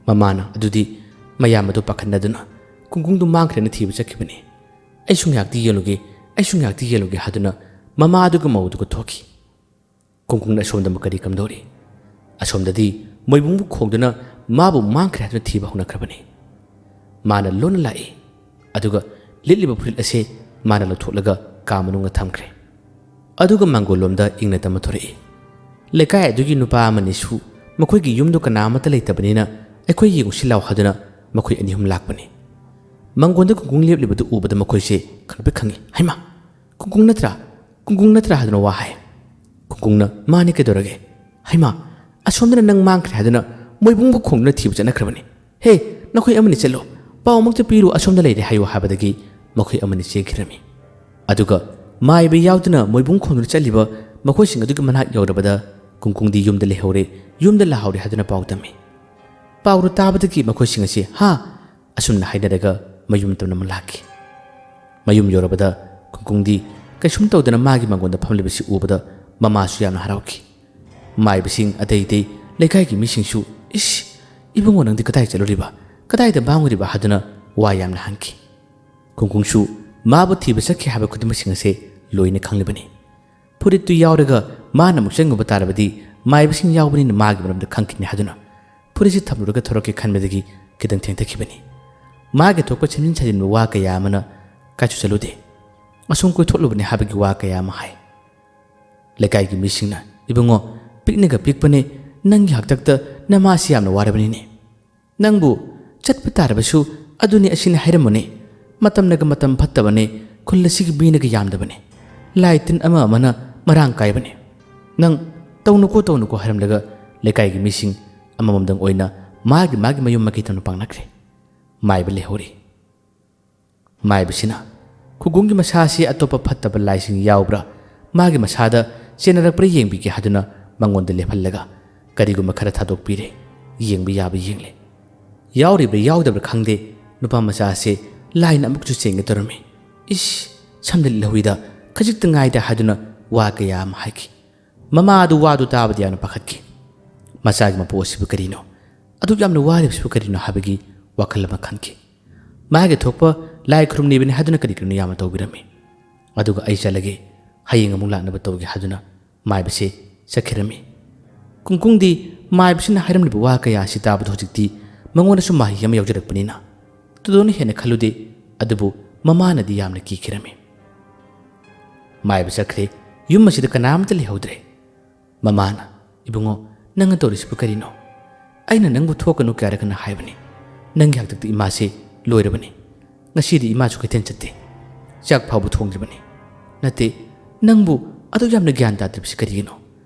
ꯃꯃꯥꯅ, "ꯑꯗꯨꯗꯤ ꯃꯌꯥꯝ ꯑꯗꯨ ꯄꯥꯈꯠꯅꯗꯨꯅ ꯀꯨꯡꯒꯨꯡꯗꯨ ꯃꯥꯡꯈ꯭ꯔꯦꯅ ꯊꯤꯕ ꯆꯠꯈꯤꯕꯅꯤ꯫ ꯑꯩꯁꯨ ꯉꯥꯏꯍꯥꯛꯇꯤ ꯌꯦꯡꯂꯨꯒꯦ, ꯑꯩꯁꯨ ꯉꯥꯏꯍꯥꯛꯇꯤ ꯌꯦꯡꯂꯨꯒꯦ" ꯍꯥꯏꯗꯨꯅ ꯃꯃꯥ ꯑꯗꯨꯒ ꯃꯧ ꯑꯗꯨꯒ ꯊꯣꯛꯈꯤ꯫ ꯀꯨꯡꯒꯨꯡꯅ ꯑꯁꯣꯝꯗ ꯀꯔꯤ ꯀꯝꯗꯧꯔꯤ? ꯑꯁꯣꯝꯗꯗꯤ ꯃꯣꯏꯕꯨꯡꯕꯨ ꯈꯣꯡꯗꯨꯅ ꯃꯥꯕꯨ ꯃꯥꯡꯈ꯭ꯔꯦ ꯍꯥꯏꯗꯨꯅ ꯊꯤꯕ ꯍꯧꯅꯈ꯭ꯔꯕꯅꯤ꯫ ꯃꯥꯅ ꯂꯣꯟꯅ ꯂꯥꯛꯏ, ꯑꯗꯨꯒ ꯂꯤꯠꯂꯤꯕ ꯐꯨꯔꯤꯠ ꯑꯁꯤ ꯃꯥꯅ ꯂꯧꯊꯣꯛꯂꯒ ꯀꯥ ꯃꯅꯨꯡꯗ ꯊꯝꯈ꯭ꯔꯦ꯫ ꯑꯗꯨꯒ ꯃꯥꯡꯒꯣꯜꯂꯣꯝꯗ ꯏꯪꯅ ꯇꯞꯅ ꯊꯣꯔꯛꯏ꯫ ꯂꯩꯀꯥꯏ ꯑꯗꯨꯒꯤ ꯅꯨꯄꯥ ꯑꯃꯅꯤꯁꯨ ꯃꯈꯣꯏꯒꯤ ꯌꯨꯝꯗꯨ ꯀꯅꯥ ꯑꯃꯠꯇ ꯂꯩꯇꯕꯅꯤꯅ ꯑꯩꯈꯣꯏ ꯌꯦꯡꯉꯨꯁꯤ ꯂꯥꯎ ꯍꯥꯏꯗꯨꯅ ꯃꯈꯣꯏ ꯑꯅꯤ ꯑꯍꯨꯝ ꯂꯥꯛꯄꯅꯤ꯫ ꯃꯥꯡꯒꯣꯟꯗ ꯀꯨꯡꯀꯨꯡ ꯂꯦꯞꯂꯤꯕꯗꯨ ꯎꯕꯗ ꯃꯈꯣꯏꯁꯦ ꯈꯪꯄ꯭ꯔꯦꯛ ꯈꯪꯉꯤ꯫ "ꯍꯩꯃꯥ! ꯀꯨꯡꯀꯨꯡ ꯅꯠꯇ꯭ꯔꯥ? ꯀꯨꯡꯀꯨꯡ ꯅꯠꯇ꯭ꯔꯥ?" ꯍꯥꯏꯗꯨꯅ ꯋꯥ ꯍꯥꯏ꯫ ꯀꯨꯡꯀꯨꯡꯅ, "ꯃꯥꯅꯤ, ꯀꯩꯗꯧꯔꯒꯦ?" "ꯍꯩꯃꯥ! ꯑꯁꯣꯝꯗꯅ ꯅꯪ ꯃꯥꯡꯈ꯭ꯔꯦ ꯍꯥꯏꯗꯨꯅ ꯃꯣꯏꯕꯨꯡꯕꯨ ꯈꯣꯡꯗꯨꯅ ꯊꯤꯕ ꯆꯠꯅꯈ꯭ꯔꯕꯅꯤ꯫ ꯍꯦ! ꯅꯈꯣꯏ ꯑꯃꯅꯤ ꯆꯠꯂꯣ꯫ ꯄꯥꯎ ꯑꯃꯨꯛꯇ ꯄꯤꯔꯨ, ꯑꯁꯣꯝꯗ ꯂꯩꯔꯦ ꯍꯥꯏꯌꯨ" ꯍꯥꯏꯕꯗꯒꯤ ꯃꯈꯣꯏ ꯑꯃꯅꯤ ꯆꯦꯟꯈꯤꯔꯝꯃꯤ꯫ ꯑꯗꯨꯒ ꯃꯥꯏꯕ ꯌꯥꯎꯗꯨꯅ ꯃꯣꯏꯕꯨꯡ ꯈꯣꯡꯗꯨꯅ ꯆꯠꯂꯤꯕ ꯃꯈꯣꯏꯁꯤꯡ ꯑꯗꯨꯒꯤ ꯃꯅꯥꯛ ꯌꯧꯔꯕꯗ ꯀꯨꯡꯀꯨꯡꯗꯤ ꯌꯨꯝꯗ ꯂꯩꯍꯧꯔꯦ, ꯌꯨꯝꯗ ꯂꯥꯛꯍꯧꯔꯦ ꯍꯥꯏꯗꯨꯅ ꯄꯥꯎ ꯇꯝꯃꯤ꯫ ꯄꯥꯎꯗꯨ ꯇꯥꯕꯗꯒꯤ ꯃꯈꯣꯏꯁꯤꯡ ꯑꯁꯤ "ꯍꯥ?" ꯑꯁꯨꯝꯅ ꯍꯥꯏꯅꯔꯒ ꯃꯌꯨꯝ ꯇꯝꯅ ꯑꯃ ꯂꯥꯛꯈꯤ꯫ ꯃꯌꯨꯝ ꯌꯧꯔꯕꯗ ꯀꯨꯡꯀꯨꯡꯗꯤ ꯀꯩꯁꯨꯝ ꯇꯧꯗꯅ ꯃꯥꯒꯤ ꯃꯥꯡꯒꯣꯟꯗ ꯐꯝꯂꯤꯕꯁꯤ ꯎꯕꯗ ꯃꯃꯥꯁꯨ ꯌꯥꯝꯅ ꯍꯔꯥꯎꯈꯤ꯫ ꯃꯥꯏꯕꯁꯤꯡ ꯑꯇꯩ ꯑꯇꯩ ꯂꯩꯀꯥꯏꯒꯤ ꯃꯤꯁꯤꯡꯁꯨ, "ꯏꯁ, ꯏꯕꯨꯡꯉꯣ, ꯅꯪꯗꯤ ꯀꯗꯥꯏ ꯆꯠꯂꯨꯔꯤꯕ? ꯀꯗꯥꯏꯗ ꯃꯥꯡꯉꯨꯔꯤꯕ?" ꯍꯥꯏꯗꯨꯅ ꯋꯥ ꯌꯥꯝꯅ ꯍꯪꯈꯤ꯫ ꯀꯨꯡꯀꯨꯡꯁꯨ ꯃꯥꯕꯨ ꯊꯤꯕ ꯆꯠꯈꯤ ꯍꯥꯏꯕ ꯈꯨꯗꯤꯡꯃꯛꯁꯤꯡ ꯑꯁꯦ ꯂꯣꯏꯅ ꯈꯪꯂꯤꯕꯅꯤ꯫ ꯐꯨꯔꯤꯠꯇꯨ ꯌꯥꯎꯔꯒ ꯃꯥꯅ ꯑꯃꯨꯛ ꯆꯪꯉꯨꯕ ꯇꯥꯔꯕꯗꯤ ꯃꯥꯏꯕꯁꯤꯡ ꯌꯥꯎꯕꯅꯤꯅ ꯃꯥꯒꯤ ꯃꯔꯝꯗ ꯈꯪꯈꯤꯅꯤ ꯍꯥꯏꯗꯨꯅ ꯐꯨꯔꯤꯠꯁꯤ ꯊꯝꯂꯨꯔꯒ ꯊꯣꯔꯛꯀꯦ ꯈꯟꯕꯗꯒꯤ ꯈꯤꯇꯪ ꯊꯦꯡꯊꯈꯤꯕꯅꯤ꯫ ꯃꯥꯒꯤ ꯊꯣꯛꯄ ꯁꯦꯝꯖꯤꯟ ꯁꯥꯖꯤꯟꯕ ꯋꯥ ꯀꯌꯥ ꯑꯃꯅ ꯀꯥꯏꯁꯨ ꯆꯠꯂꯨꯗꯦ꯫ ꯑꯁꯨꯝ ꯀꯣꯏꯊꯣꯛꯂꯨꯕꯅꯤ ꯍꯥꯏꯕꯒꯤ ꯋꯥ ꯀꯌꯥ ꯑꯃ ꯍꯥꯏ꯫ ꯂꯩꯀꯥꯏꯒꯤ ꯃꯤꯁꯤꯡꯅ, "ꯏꯕꯨꯡꯉꯣ, ꯄꯤꯛꯅꯒ ꯄꯤꯛꯄꯅꯦ, ꯅꯪꯒꯤ ꯍꯥꯛꯇꯛꯇ ꯅꯃꯥꯁꯤ ꯌꯥꯝꯅ ꯋꯥꯔꯕꯅꯤꯅꯦ꯫ ꯅꯪꯕꯨ ꯆꯠꯄ ꯇꯥꯔꯕꯁꯨ ꯑꯗꯨꯅꯤ ꯑꯁꯤꯅꯤ ꯍꯥꯏꯔꯝꯃꯨꯅꯦ꯫ ꯃꯇꯝꯅꯒ ꯃꯇꯝ ꯐꯠꯇꯕꯅꯦ, ꯈꯨꯜ ꯑꯁꯤꯒꯤ ꯃꯤꯅꯒ ꯌꯥꯝꯗꯕꯅꯦ꯫ ꯂꯥꯏ ꯇꯤꯟ ꯑꯃ ꯑꯃꯅ ꯃꯔꯥꯡ ꯀꯥꯏꯕꯅꯦ꯫ ꯅꯪ ꯇꯧꯅꯨꯀꯣ, ꯇꯧꯅꯨꯀꯣ" ꯍꯥꯏꯔꯝꯂꯒ ꯂꯩꯀꯥꯏꯒꯤ ꯃꯤꯁꯤꯡ ꯑꯃꯃꯝꯗꯪ ꯑꯣꯏꯅ ꯃꯥꯒꯤ ꯃꯥꯒꯤ ꯃꯌꯨꯝ ꯃꯥꯏꯀꯩ ꯇꯝꯅ ꯄꯥꯡꯅꯈ꯭ꯔꯦ꯫ ꯃꯥꯏꯕ ꯂꯩꯍꯧꯔꯤ꯫ ꯃꯥꯏꯕꯁꯤꯅ ꯀꯨꯡꯀꯨꯡꯒꯤ ꯃꯁꯥꯁꯤ ꯑꯇꯣꯞꯄ ꯐꯠꯇꯕ ꯂꯥꯏꯁꯤꯡ ꯌꯥꯎꯕ꯭ꯔꯥ, ꯃꯥꯒꯤ ꯃꯁꯥꯗ ꯆꯦꯟꯅꯔꯛꯄ꯭ꯔꯥ ꯌꯦꯡꯕꯤꯒꯦ ꯍꯥꯏꯗꯨꯅ ꯃꯉꯣꯟꯗ ꯂꯦꯞꯍꯜꯂꯒ ꯀꯔꯤꯒꯨꯝꯕ ꯈꯔ ꯊꯥꯗꯣꯛꯄꯤꯔꯦ꯫ ꯌꯦꯡꯕ ꯌꯥꯕ ꯌꯦꯡꯂꯦ꯫ ꯌꯥꯎꯔꯤꯕ꯭ꯔꯥ ꯌꯥꯎꯗꯕ꯭ꯔꯥ ꯈꯪꯗꯦ, ꯅꯨꯄꯥ ꯃꯆꯥ ꯑꯁꯦ ꯂꯥꯏꯅ ꯑꯃꯨꯛꯁꯨ ꯆꯦꯟꯒꯦ ꯇꯧꯔꯝꯃꯤ꯫ "ꯏꯁ, ꯁꯝꯗ ꯂꯤꯠꯍꯧꯏꯗ, ꯈꯖꯤꯛꯇ ꯉꯥꯏꯗ" ꯍꯥꯏꯗꯨꯅ ꯋꯥ ꯀꯌꯥ ꯑꯃ ꯍꯥꯏꯈꯤ꯫ ꯃꯃꯥ ꯑꯗꯨ ꯋꯥꯗꯨ ꯇꯥꯕꯗ ꯌꯥꯝꯅ ꯄꯥꯈꯠꯈꯤ꯫ ꯃꯆꯥꯒꯤ ꯃꯄꯣꯛ ꯑꯁꯤꯕꯨ ꯀꯔꯤꯅꯣ? ꯑꯗꯨꯛ ꯌꯥꯝꯅ ꯋꯥꯔꯤꯕꯁꯤꯕꯨ ꯀꯔꯤꯅꯣ ꯍꯥꯏꯕꯒꯤ ꯋꯥꯈꯜ ꯑꯃ ꯈꯟꯈꯤ꯫ ꯃꯥꯒꯤ ꯊꯣꯛꯄ ꯂꯥꯏ ꯈꯨꯔꯨꯝꯂꯤꯕꯅꯤ ꯍꯥꯏꯗꯨꯅ ꯀꯔꯤ ꯀꯔꯤꯅꯣ ꯌꯥꯝꯅ ꯇꯧꯕꯤꯔꯝꯃꯤ꯫ ꯑꯗꯨꯒ "ꯑꯩ ꯆꯠꯂꯒꯦ, ꯍꯌꯦꯡ ꯑꯃꯨꯛ ꯂꯥꯛꯅꯕ ꯇꯧꯒꯦ" ꯍꯥꯏꯗꯨꯅ ꯃꯥꯏꯕꯁꯤ ꯆꯠꯈꯤꯔꯝꯃꯤ꯫ ꯀꯨꯡꯀꯨꯡꯗꯤ ꯃꯥꯏꯕꯁꯤꯅ ꯍꯥꯏꯔꯝꯂꯤꯕ ꯋꯥ ꯀꯌꯥ ꯑꯁꯤ ꯇꯥꯕꯗ ꯍꯧꯖꯤꯛꯇꯤ ꯃꯉꯣꯟꯗꯁꯨ ꯃꯍꯩ ꯑꯃ ꯌꯥꯎꯖꯔꯛꯄꯅꯤꯅ ꯊꯣꯏꯗꯣꯛꯅ ꯍꯦꯟꯅ ꯈꯜꯂꯨꯗꯦ꯫ ꯑꯗꯨꯕꯨ ꯃꯃꯥꯅꯗꯤ ꯌꯥꯝꯅ ꯀꯤꯈꯤꯔꯝꯃꯤ꯫ ꯃꯥꯏꯕ ꯆꯠꯈ꯭ꯔꯦ꯫ ꯌꯨꯝ ꯑꯁꯤꯗ ꯀꯅꯥ ꯑꯃꯠꯇ ꯂꯩꯍꯧꯗ꯭ꯔꯦ꯫ ꯃꯃꯥꯅ, "ꯏꯕꯨꯡꯉꯣ, ꯅꯪꯅ ꯇꯧꯔꯤꯁꯤꯕꯨ ꯀꯔꯤꯅꯣ? ꯑꯩꯅ ꯅꯪꯕꯨ ꯊꯣꯛꯀꯅꯨ ꯀꯌꯥꯔꯛ ꯍꯟꯅ ꯍꯥꯏꯕꯅꯤ꯫ ꯅꯪꯒꯤ ꯍꯥꯛꯇꯛꯇ ꯏꯃꯥꯁꯦ ꯂꯣꯏꯔꯕꯅꯤ꯫ ꯉꯁꯤꯗꯤ ꯏꯃꯥꯁꯨ ꯀꯩꯊꯦꯜ ꯆꯠꯇꯦ꯫ ꯆꯥꯛ ꯐꯥꯎꯕ ꯊꯣꯡꯗ꯭ꯔꯤꯕꯅꯤ꯫ ꯅꯠꯇꯦ, ꯅꯪꯕꯨ ꯑꯗꯨꯛ ꯌꯥꯝꯅ ꯒ꯭ꯌꯥꯟ ꯇꯥꯗ꯭ꯔꯤꯕꯁꯤ ꯀꯔꯤꯒꯤꯅꯣ?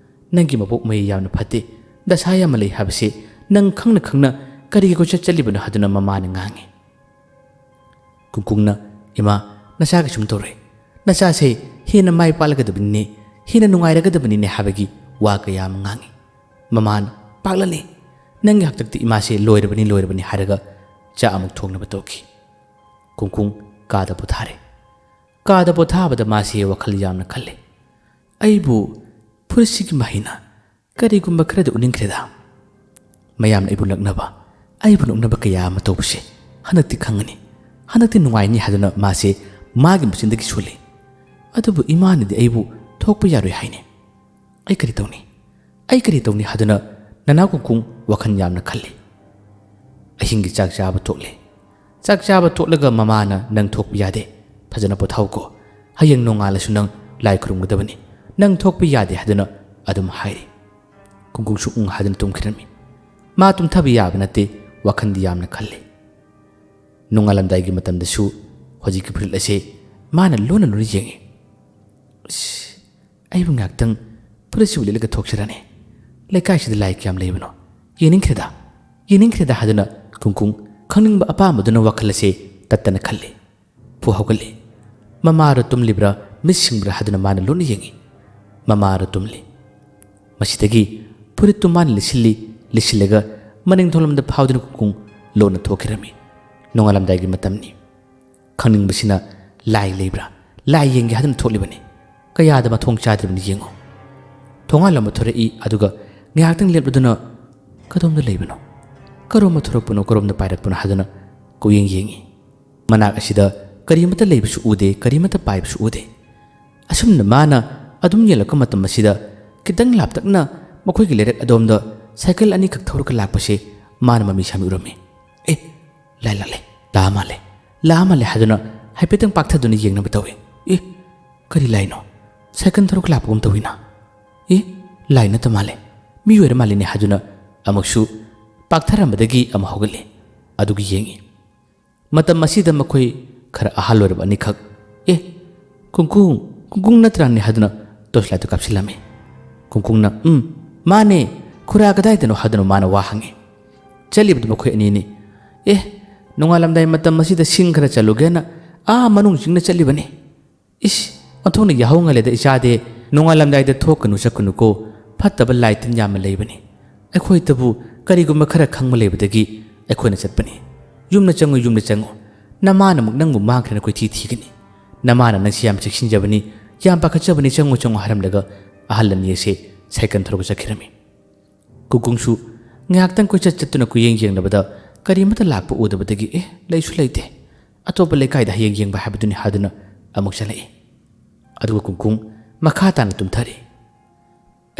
ꯅꯪꯒꯤ ꯃꯄꯣꯛ ꯃꯍꯩ ꯌꯥꯝꯅ ꯐꯠꯇꯦ, ꯗꯁꯥ ꯌꯥꯝꯅ ꯂꯩ ꯍꯥꯏꯕꯁꯤ ꯅꯪ ꯈꯪꯅ ꯈꯪꯅ ꯀꯔꯤꯒꯤ ꯀꯣꯏꯆꯠ ꯆꯠꯂꯤꯕꯅꯣ?" ꯍꯥꯏꯗꯨꯅ ꯃꯃꯥꯅ ꯉꯥꯡꯉꯤ꯫ ꯀꯨꯡꯀꯨꯡꯅ, "ꯏꯃꯥ, ꯅꯆꯥ ꯀꯩꯁꯨꯝ ꯇꯧꯔꯣꯏ꯫ ꯅꯆꯥꯁꯦ ꯍꯦꯟꯅ ꯃꯥꯏ ꯄꯥꯛꯂꯒꯗꯕꯅꯤꯅꯦ, ꯍꯦꯟꯅ ꯅꯨꯡꯉꯥꯏꯔꯒꯗꯕꯅꯤꯅꯦ" ꯍꯥꯏꯕꯒꯤ ꯋꯥ ꯀꯌꯥ ꯑꯃ ꯉꯥꯡꯉꯤ꯫ ꯃꯃꯥꯅ, "ꯄꯥꯛꯂꯅꯤ꯫ ꯅꯪꯒꯤ ꯍꯥꯛꯇꯛꯇ ꯏꯃꯥꯁꯦ ꯂꯣꯏꯔꯕꯅꯤ, ꯂꯣꯏꯔꯕꯅꯤ" ꯍꯥꯏꯔꯒ ꯆꯥꯛ ꯑꯃꯨꯛ ꯊꯣꯡꯅꯕ ꯇꯧꯈꯤ꯫ ꯀꯨꯡꯀꯨꯡ ꯀꯥꯗ ꯄꯣꯊꯥꯔꯦ꯫ ꯀꯥꯗ ꯄꯣꯊꯥꯕꯗ ꯃꯥꯁꯦ ꯋꯥꯈꯜ ꯌꯥꯝꯅ ꯈꯜꯂꯦ꯫ "ꯑꯩꯕꯨ ꯐꯨꯔꯤꯠꯁꯤꯒꯤ ꯃꯍꯩꯅ ꯀꯔꯤꯒꯨꯝꯕ ꯈꯔꯗꯤ ꯎꯅꯤꯡꯈ꯭ꯔꯦꯗ꯫ ꯃꯌꯥꯝꯅ ꯑꯩꯕꯨ ꯂꯛꯅꯕ, ꯑꯩꯕꯨ ꯅꯣꯛꯅꯕ ꯀꯌꯥ ꯑꯃ ꯇꯧꯕꯁꯦ ꯍꯟꯗꯛꯇꯤ ꯈꯪꯉꯅꯤ, ꯍꯟꯗꯛꯇꯤ ꯅꯨꯡꯉꯥꯏꯅꯤ" ꯍꯥꯏꯗꯨꯅ ꯃꯥꯁꯦ ꯃꯥꯒꯤ ꯃꯆꯤꯟꯗꯒꯤ ꯁꯣꯜꯂꯤ꯫ "ꯑꯗꯨꯕꯨ ꯏꯃꯥꯅꯗꯤ ꯑꯩꯕꯨ ꯊꯣꯛꯄ ꯌꯥꯔꯣꯏ ꯍꯥꯏꯅꯦ꯫ ꯑꯩ ꯀꯔꯤ ꯇꯧꯅꯤ? ꯑꯩ ꯀꯔꯤ ꯇꯧꯅꯤ?" ꯍꯥꯏꯗꯨꯅ ꯅꯅꯥꯎ ꯀꯨꯡꯀꯨꯡ ꯋꯥꯈꯜ ꯌꯥꯝꯅ ꯈꯜꯂꯤ꯫ ꯑꯍꯤꯡꯒꯤ ꯆꯥꯛ ꯆꯥꯕ ꯇꯣꯛꯂꯦ꯫ ꯆꯥꯛ ꯆꯥꯕ ꯇꯣꯛꯂꯒ ꯃꯃꯥꯅ, "ꯅꯪ ꯊꯣꯛꯄ ꯌꯥꯗꯦ, ꯐꯖꯅ ꯄꯣꯊꯥꯎꯀꯣ꯫ ꯍꯌꯦꯡ ꯅꯣꯡꯉꯥꯜꯂꯁꯨ ꯅꯪ ꯂꯥꯏ ꯈꯨꯔꯨꯝꯒꯗꯕꯅꯤ꯫ ꯅꯪ ꯊꯣꯛꯄ ꯌꯥꯗꯦ" ꯍꯥꯏꯗꯨꯅ ꯑꯗꯨꯝ ꯍꯥꯏꯔꯤ꯫ ꯀꯨꯡꯀꯨꯡꯁꯨ ꯎꯪ ꯍꯥꯏꯗꯨꯅ ꯇꯨꯝꯈꯤꯔꯝꯃꯤ꯫ ꯃꯥ ꯇꯨꯝꯊꯕ ꯌꯥꯕ ꯅꯠꯇꯦ, ꯋꯥꯈꯜꯗꯤ ꯌꯥꯝꯅ ꯈꯜꯂꯤ꯫ ꯅꯣꯡꯉꯥꯜꯂꯝꯗꯥꯏꯒꯤ ꯃꯇꯝꯗꯁꯨ ꯍꯧꯖꯤꯛꯀꯤ ꯐꯨꯔꯤꯠ ꯑꯁꯤ ꯃꯥꯅ ꯂꯣꯟꯅ ꯂꯣꯟꯅ ꯌꯦꯡꯉꯤ꯫ "ꯏꯁ, ꯑꯩꯕꯨ ꯉꯥꯏꯍꯥꯛꯇꯪ ꯐꯨꯔꯤꯠꯁꯤꯕꯨ ꯂꯤꯠꯂꯒ ꯊꯣꯛꯁꯤꯔꯅꯦ? ꯂꯩꯀꯥꯏꯁꯤꯗ ꯂꯥꯏ ꯀꯌꯥꯝ ꯂꯩꯕꯅꯣ? ꯌꯦꯡꯅꯤꯡꯈ꯭ꯔꯦꯗ, ꯌꯦꯡꯅꯤꯡꯈ꯭ꯔꯦꯗ" ꯍꯥꯏꯗꯨꯅ ꯀꯨꯡꯀꯨꯡ ꯈꯪꯅꯤꯡꯕ ꯑꯄꯥꯝꯕꯗꯨꯅ ꯋꯥꯈꯜ ꯑꯁꯦ ꯇꯠꯇꯅ ꯈꯜꯂꯤ꯫ ꯐꯨ ꯍꯧꯒꯠꯂꯤ꯫ ꯃꯃꯥꯔꯣ ꯇꯨꯝꯂꯤꯕ꯭ꯔꯥ, ꯃꯤꯠ ꯁꯤꯡꯕ꯭ꯔꯥ ꯍꯥꯏꯗꯨꯅ ꯃꯥꯅ ꯂꯣꯟꯅ ꯌꯦꯡꯉꯤ꯫ ꯃꯃꯥꯔꯣ ꯇꯨꯝꯂꯤ꯫ ꯃꯁꯤꯗꯒꯤ ꯐꯨꯔꯤꯠꯇꯨ ꯃꯥꯅ ꯂꯤꯠꯁꯤꯜꯂꯤ, ꯂꯤꯠꯁꯤꯜꯂꯒ ꯃꯅꯤꯡ ꯊꯣꯡꯂꯣꯝꯗ ꯐꯥꯎꯗꯨꯅ ꯀꯨꯡꯀꯨꯡ ꯂꯣꯟꯅ ꯊꯣꯛꯈꯤꯔꯝꯃꯤ꯫ ꯅꯣꯡꯉꯥꯜꯂꯝꯗꯥꯏꯒꯤ ꯃꯇꯝꯅꯤ꯫ ꯈꯪꯅꯤꯡꯕꯁꯤꯅ ꯂꯥꯏ ꯂꯩꯕ꯭ꯔꯥ, ꯂꯥꯏ ꯌꯦꯡꯒꯦ ꯍꯥꯏꯗꯨꯅ ꯊꯣꯛꯂꯤꯕꯅꯤ꯫ ꯀꯌꯥꯗ ꯃꯊꯣꯡ ꯆꯥꯗ꯭ꯔꯤꯕꯅꯤ ꯌꯦꯡꯉꯨ꯫ ꯊꯣꯡꯒꯥꯜ ꯑꯃ ꯊꯣꯔꯛꯏ, ꯑꯗꯨꯒ ꯉꯥꯏꯍꯥꯛꯇꯪ ꯂꯦꯞꯂꯗꯨꯅ ꯀꯗꯣꯝꯗ ꯂꯩꯕꯅꯣ? ꯀꯔꯣꯝꯗ ꯊꯣꯔꯛꯄꯅꯣ, ꯀꯔꯣꯝꯗ ꯄꯥꯏꯔꯛꯄꯅꯣ ꯍꯥꯏꯗꯨꯅ ꯀꯣꯏꯌꯦꯡ ꯌꯦꯡꯉꯤ꯫ ꯃꯅꯥꯛ ꯑꯁꯤꯗ ꯀꯔꯤꯃꯠꯇ ꯂꯩꯕꯁꯨ ꯎꯗꯦ, ꯀꯔꯤꯃꯠꯇ ꯄꯥꯏꯕꯁꯨ ꯎꯗꯦ꯫ ꯑꯁꯨꯝꯅ ꯃꯥꯅ ꯑꯗꯨꯝ ꯌꯦꯡꯂꯛꯄ ꯃꯇꯝ ꯑꯁꯤꯗ ꯈꯤꯇꯪ ꯂꯥꯞꯇꯛꯅ ꯃꯈꯣꯏꯒꯤ ꯂꯩꯔꯛ ꯑꯗꯣꯝꯗ ꯁꯥꯏꯀꯜ ꯑꯅꯤꯈꯛ ꯊꯧꯔꯒ ꯂꯥꯛꯄꯁꯦ ꯃꯥꯅ ꯃꯃꯤ ꯁꯥꯃꯤ ꯎꯔꯝꯃꯤ꯫ "ꯑꯦ, ꯂꯥꯏ ꯂꯥꯛꯂꯦ, ꯂꯥꯛꯑ ꯃꯥꯜꯂꯦ, ꯂꯥꯛꯑ ꯃꯥꯜꯂꯦ" ꯍꯥꯏꯗꯨꯅ ꯍꯥꯏꯐꯦꯠꯇꯪ ꯄꯥꯛꯊꯗꯨꯅ ꯌꯦꯡꯅꯕ ꯇꯧꯏ꯫ "ꯑꯦ, ꯀꯔꯤ ꯂꯥꯏꯅꯣ? ꯁꯥꯏꯀꯜ ꯊꯧꯔꯒ ꯂꯥꯛꯄꯒꯨꯝ ꯇꯧꯏꯅ꯫ ꯑꯦ, ꯂꯥꯏ ꯅꯠꯇ ꯃꯥꯜꯂꯦ, ꯃꯤ ꯑꯣꯏꯔ ꯃꯥꯜꯂꯤꯅꯦ" ꯍꯥꯏꯗꯨꯅ ꯑꯃꯨꯛꯁꯨ ꯄꯥꯛꯊꯔꯝꯕꯗꯒꯤ ꯑꯃꯨꯛ ꯍꯧꯒꯠꯂꯤ꯫ ꯑꯗꯨꯒ ꯌꯦꯡꯏ꯫ ꯃꯇꯝ ꯑꯁꯤꯗ ꯃꯈꯣꯏ ꯈꯔ ꯑꯍꯜ ꯑꯣꯏꯔꯕ ꯑꯅꯤꯈꯛ, "ꯑꯦ, ꯀꯨꯡꯀꯨꯡ, ꯀꯨꯡꯀꯨꯡ ꯅꯠꯇ꯭ꯔꯥꯅꯦ?" ꯍꯥꯏꯗꯨꯅ torch lightꯇꯨ ꯀꯥꯞꯁꯤꯜꯂꯝꯃꯤ꯫ ꯀꯨꯡꯀꯨꯡꯅ, "ꯎꯝ, ꯃꯥꯅꯦ, ꯈꯨꯔꯥ ꯀꯗꯥꯏꯗꯅꯣ?" ꯍꯥꯏꯗꯨꯅ ꯃꯥꯅ ꯋꯥ ꯍꯪꯉꯤ꯫ ꯆꯠꯂꯤꯕꯗꯨ ꯃꯈꯣꯏ ꯑꯅꯤꯅꯤ꯫ "ꯑꯦ, ꯅꯣꯡꯉꯥꯜꯂꯝꯗꯥꯏ ꯃꯇꯝ ꯑꯁꯤꯗ ꯁꯤꯡ ꯈꯔ ꯆꯠꯂꯨꯒꯦꯅ ꯑꯥ ꯃꯅꯨꯡ ꯆꯤꯡꯅ ꯆꯠꯂꯤꯕꯅꯤ꯫" "ꯏꯁ, ꯑꯣꯟꯊꯣꯛꯅ ꯌꯥꯍꯧ ꯉꯜꯂꯦꯗ ꯏꯆꯥꯗꯤ꯫ ꯅꯣꯡꯉꯥꯜꯂꯝꯗꯥꯏꯗ ꯊꯣꯛꯀꯅꯨ ꯆꯠꯀꯅꯨꯀꯣ, ꯐꯠꯇꯕ ꯂꯥꯏ ꯇꯤꯟ ꯌꯥꯝꯅ ꯂꯩꯕꯅꯤ꯫ ꯑꯩꯈꯣꯏꯗꯕꯨ ꯀꯔꯤꯒꯨꯝꯕ ꯈꯔ ꯈꯪꯕ ꯂꯩꯕꯗꯒꯤ ꯑꯩꯈꯣꯏꯅ ꯆꯠꯄꯅꯤ꯫ ꯌꯨꯝꯗ ꯆꯪꯉꯨ, ꯌꯨꯝꯗ ꯆꯪꯉꯨ꯫ ꯅꯃꯥꯅ ꯑꯃꯨꯛ ꯅꯪꯕꯨ ꯃꯥꯡꯈ꯭ꯔꯦꯅ ꯀꯣꯏꯊꯤ ꯊꯤꯒꯅꯤ꯫ ꯅꯃꯥꯅ ꯅꯪꯁꯤ ꯌꯥꯝ ꯆꯦꯛꯁꯤꯟꯖꯕꯅꯤ, ꯌꯥꯝ ꯄꯥꯈꯠꯆꯕꯅꯤ, ꯆꯪꯉꯨ, ꯆꯪꯉꯨ" ꯍꯥꯏꯔꯝꯂꯒ ꯑꯍꯜ ꯑꯅꯤ ꯑꯁꯦ ꯁꯥꯏꯀꯜ ꯊꯧꯔꯒ ꯆꯠꯈꯤꯔꯝꯃꯤ꯫ ꯀꯨꯡꯀꯨꯡꯁꯨ ꯉꯥꯏꯍꯥꯛꯇꯪ ꯀꯣꯏꯆꯠ ꯆꯠꯇꯨꯅ ꯀꯨꯌꯦꯡ ꯌꯦꯡꯂꯕꯗ ꯀꯔꯤꯃꯠꯇ ꯂꯥꯛꯄ ꯎꯗꯕꯗꯒꯤ, "ꯑꯦ, ꯂꯩꯁꯨ ꯂꯩꯇꯦ, ꯑꯇꯣꯞꯄ ꯂꯩꯀꯥꯏꯗ ꯍꯌꯦꯡ ꯌꯦꯡꯕ ꯍꯥꯏꯕꯗꯨꯅꯤ" ꯍꯥꯏꯗꯨꯅ ꯑꯃꯨꯛ ꯆꯠꯂꯛꯏ꯫ ꯑꯗꯨꯒ ꯀꯨꯡꯀꯨꯡ ꯃꯈꯥ ꯇꯥꯅ ꯇꯨꯝꯊꯔꯤ꯫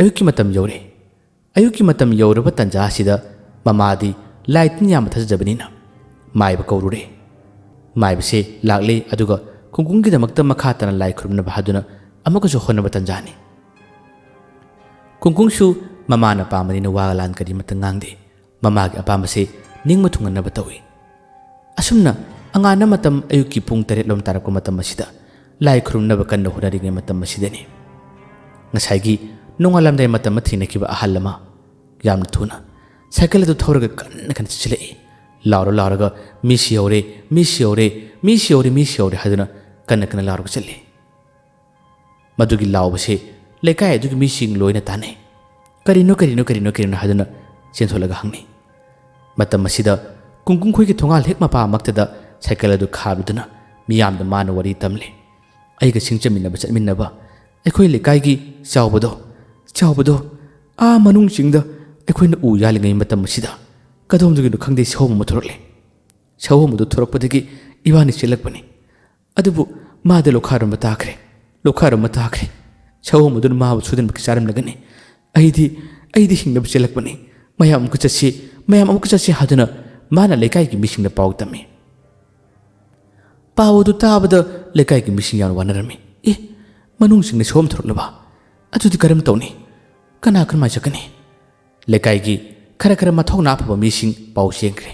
ꯑꯌꯨꯛꯀꯤ ꯃꯇꯝ ꯌꯧꯔꯦ꯫ ꯑꯌꯨꯛꯀꯤ ꯃꯇꯝ ꯌꯧꯔꯕ ꯇꯥꯟꯖꯥ ꯑꯁꯤꯗ ꯃꯃꯥꯗꯤ ꯂꯥꯏ ꯇꯤꯟ ꯌꯥꯝꯕ ꯊꯥꯖꯖꯕꯅꯤꯅ ꯃꯥꯏꯕ ꯀꯧꯔꯨꯔꯦ꯫ ꯃꯥꯏꯕꯁꯦ ꯂꯥꯛꯂꯦ, ꯑꯗꯨꯒ ꯀꯨꯡꯀꯨꯡꯒꯤꯗꯃꯛꯇ ꯃꯈꯥ ꯇꯥꯅ ꯂꯥꯏ ꯈꯨꯔꯨꯝꯅꯕ ꯍꯥꯏꯗꯨꯅ ꯑꯃꯨꯛꯀꯁꯨ ꯍꯣꯠꯅꯕ ꯇꯥꯟꯖꯥꯅꯤ꯫ ꯀꯨꯡꯀꯨꯡꯁꯨ ꯃꯃꯥꯅ ꯄꯥꯝꯕꯅꯤꯅ ꯋꯥ ꯂꯥꯟ ꯀꯔꯤꯃꯠꯇ ꯉꯥꯡꯗꯦ꯫ ꯃꯃꯥꯒꯤ ꯑꯄꯥꯝꯕꯁꯦ ꯅꯤꯡꯕ ꯊꯨꯡꯍꯟꯅꯕ ꯇꯧꯏ꯫ ꯑꯁꯨꯝꯅ ꯑꯉꯥꯟꯕ ꯃꯇꯝ ꯑꯌꯨꯛꯀꯤ ꯄꯨꯡ ꯇꯔꯦꯠ ꯂꯣꯝ ꯇꯥꯔꯛꯄ ꯃꯇꯝ ꯑꯁꯤꯗ ꯂꯥꯏ ꯈꯨꯔꯨꯝꯅꯕ ꯀꯟꯅ ꯍꯣꯠꯅꯔꯤꯉꯩ ꯃꯇꯝ ꯑꯁꯤꯗꯅꯤ ꯉꯁꯥꯏꯒꯤ ꯅꯣꯡꯉꯥꯜꯂꯝꯗꯥꯏ ꯃꯇꯝꯗ ꯊꯦꯡꯅꯈꯤꯕ ꯑꯍꯜ ꯑꯃ ꯌꯥꯝꯅ ꯊꯨꯅ ꯁꯥꯏꯀꯜ ꯑꯗꯨ ꯊꯧꯔꯒ ꯀꯟꯅ ꯀꯟꯅ ꯆꯠꯁꯤꯜꯂꯛꯏ꯫ ꯂꯥꯎꯔ ꯂꯥꯎꯔꯒ, "ꯃꯤꯁꯤ ꯌꯧꯔꯦ, ꯃꯤꯁꯤ ꯌꯧꯔꯦ, ꯃꯤꯁꯤ ꯌꯧꯔꯦ, ꯃꯤꯁꯤ ꯌꯧꯔꯦ" ꯍꯥꯏꯗꯨꯅ ꯀꯟꯅ ꯀꯟꯅ ꯂꯥꯎꯔꯒ ꯆꯠꯂꯤ꯫ ꯃꯗꯨꯒꯤ ꯂꯥꯎꯕꯁꯦ ꯂꯩꯀꯥꯏ ꯑꯗꯨꯒꯤ ꯃꯤꯁꯤꯡ ꯂꯣꯏꯅ ꯇꯥꯅꯩ꯫ "ꯀꯔꯤꯅꯣ, ꯀꯔꯤꯅꯣ, ꯀꯔꯤꯅꯣ, ꯀꯔꯤꯅꯣ?" ꯍꯥꯏꯗꯨꯅ ꯆꯦꯟꯊꯣꯛꯂꯒ ꯍꯪꯅꯩ꯫ ꯃꯇꯝ ꯑꯁꯤꯗ ꯀꯨꯡꯀꯨꯡꯈꯣꯏꯒꯤ ꯊꯣꯡꯒꯥꯜ ꯍꯦꯛ ꯃꯄꯥꯃꯛꯇꯗ ꯁꯥꯏꯀꯜ ꯑꯗꯨ ꯈꯥꯝꯗꯨꯅ ꯃꯤꯌꯥꯝꯗ ꯃꯥꯅ ꯋꯥꯔꯤ ꯇꯝꯂꯤ꯫ "ꯑꯩꯒ ꯁꯤꯡ ꯆꯠꯃꯤꯟꯅꯕ ꯆꯠꯃꯤꯟꯅꯕ ꯑꯩꯈꯣꯏ ꯂꯩꯀꯥꯏꯒꯤ ꯆꯥꯎꯕꯗꯣ, ꯆꯥꯎꯕꯗꯣ ꯑꯥ ꯃꯅꯨꯡ ꯆꯤꯡꯗ ꯑꯩꯈꯣꯏꯅ ꯎ ꯌꯥꯜꯂꯤꯉꯩ ꯃꯇꯝ ꯑꯁꯤꯗ ꯀꯗꯣꯝꯗꯒꯤꯅꯣ ꯈꯪꯗꯦ ꯁꯑꯣꯝ ꯑꯃ ꯊꯣꯔꯛꯂꯦ꯫ ꯁꯑꯣꯝ ꯑꯗꯨ ꯊꯣꯔꯛꯄꯗꯒꯤ ꯏꯕꯥꯅꯤ ꯆꯦꯜꯂꯛꯄꯅꯤ꯫ ꯑꯗꯨꯕꯨ ꯃꯥꯗꯤ ꯂꯣꯈꯥꯔꯝꯕ ꯇꯥꯈ꯭ꯔꯦ, ꯂꯣꯈꯥꯔꯝꯕ ꯇꯥꯈ꯭ꯔꯦ꯫ ꯁꯑꯣꯝ ꯑꯗꯨꯅ ꯃꯥꯕꯨ ꯁꯨꯗꯅꯃꯛꯀꯤ ꯆꯥꯔꯝꯂꯒꯅꯤ꯫ ꯑꯩꯗꯤ, ꯑꯩꯗꯤ ꯍꯤꯡꯅꯕ ꯆꯦꯜꯂꯛꯄꯅꯤ꯫ ꯃꯌꯥꯝ ꯑꯃꯨꯛꯀ ꯆꯠꯁꯤ, ꯃꯌꯥꯝ ꯑꯃꯨꯛꯀ ꯆꯠꯁꯤ" ꯍꯥꯏꯗꯨꯅ ꯃꯥꯅ ꯂꯩꯀꯥꯏꯒꯤ ꯃꯤꯁꯤꯡꯗ ꯄꯥꯎ ꯇꯝꯃꯤ꯫ ꯄꯥꯎ ꯑꯗꯨ ꯇꯥꯕꯗ ꯂꯩꯀꯥꯏꯒꯤ ꯃꯤꯁꯤꯡ ꯌꯥꯝꯅ ꯋꯥꯅꯔꯝꯃꯤ꯫ "ꯑꯦ, ꯃꯅꯨꯡꯁꯤꯡꯅ ꯁꯣꯝ ꯊꯣꯔꯛꯂꯕ? ꯑꯗꯨꯗꯤ ꯀꯔꯝ ꯇꯧꯅꯤ? ꯀꯅꯥ ꯀꯔꯝꯍꯥꯏꯅ ꯆꯠꯀꯅꯤ?" ꯂꯩꯀꯥꯏꯒꯤ ꯈꯔ ꯈꯔ ꯃꯊꯧꯅꯥ ꯐꯕ ꯃꯤꯁꯤꯡ ꯄꯥꯎ ꯆꯦꯟꯈ꯭ꯔꯦ꯫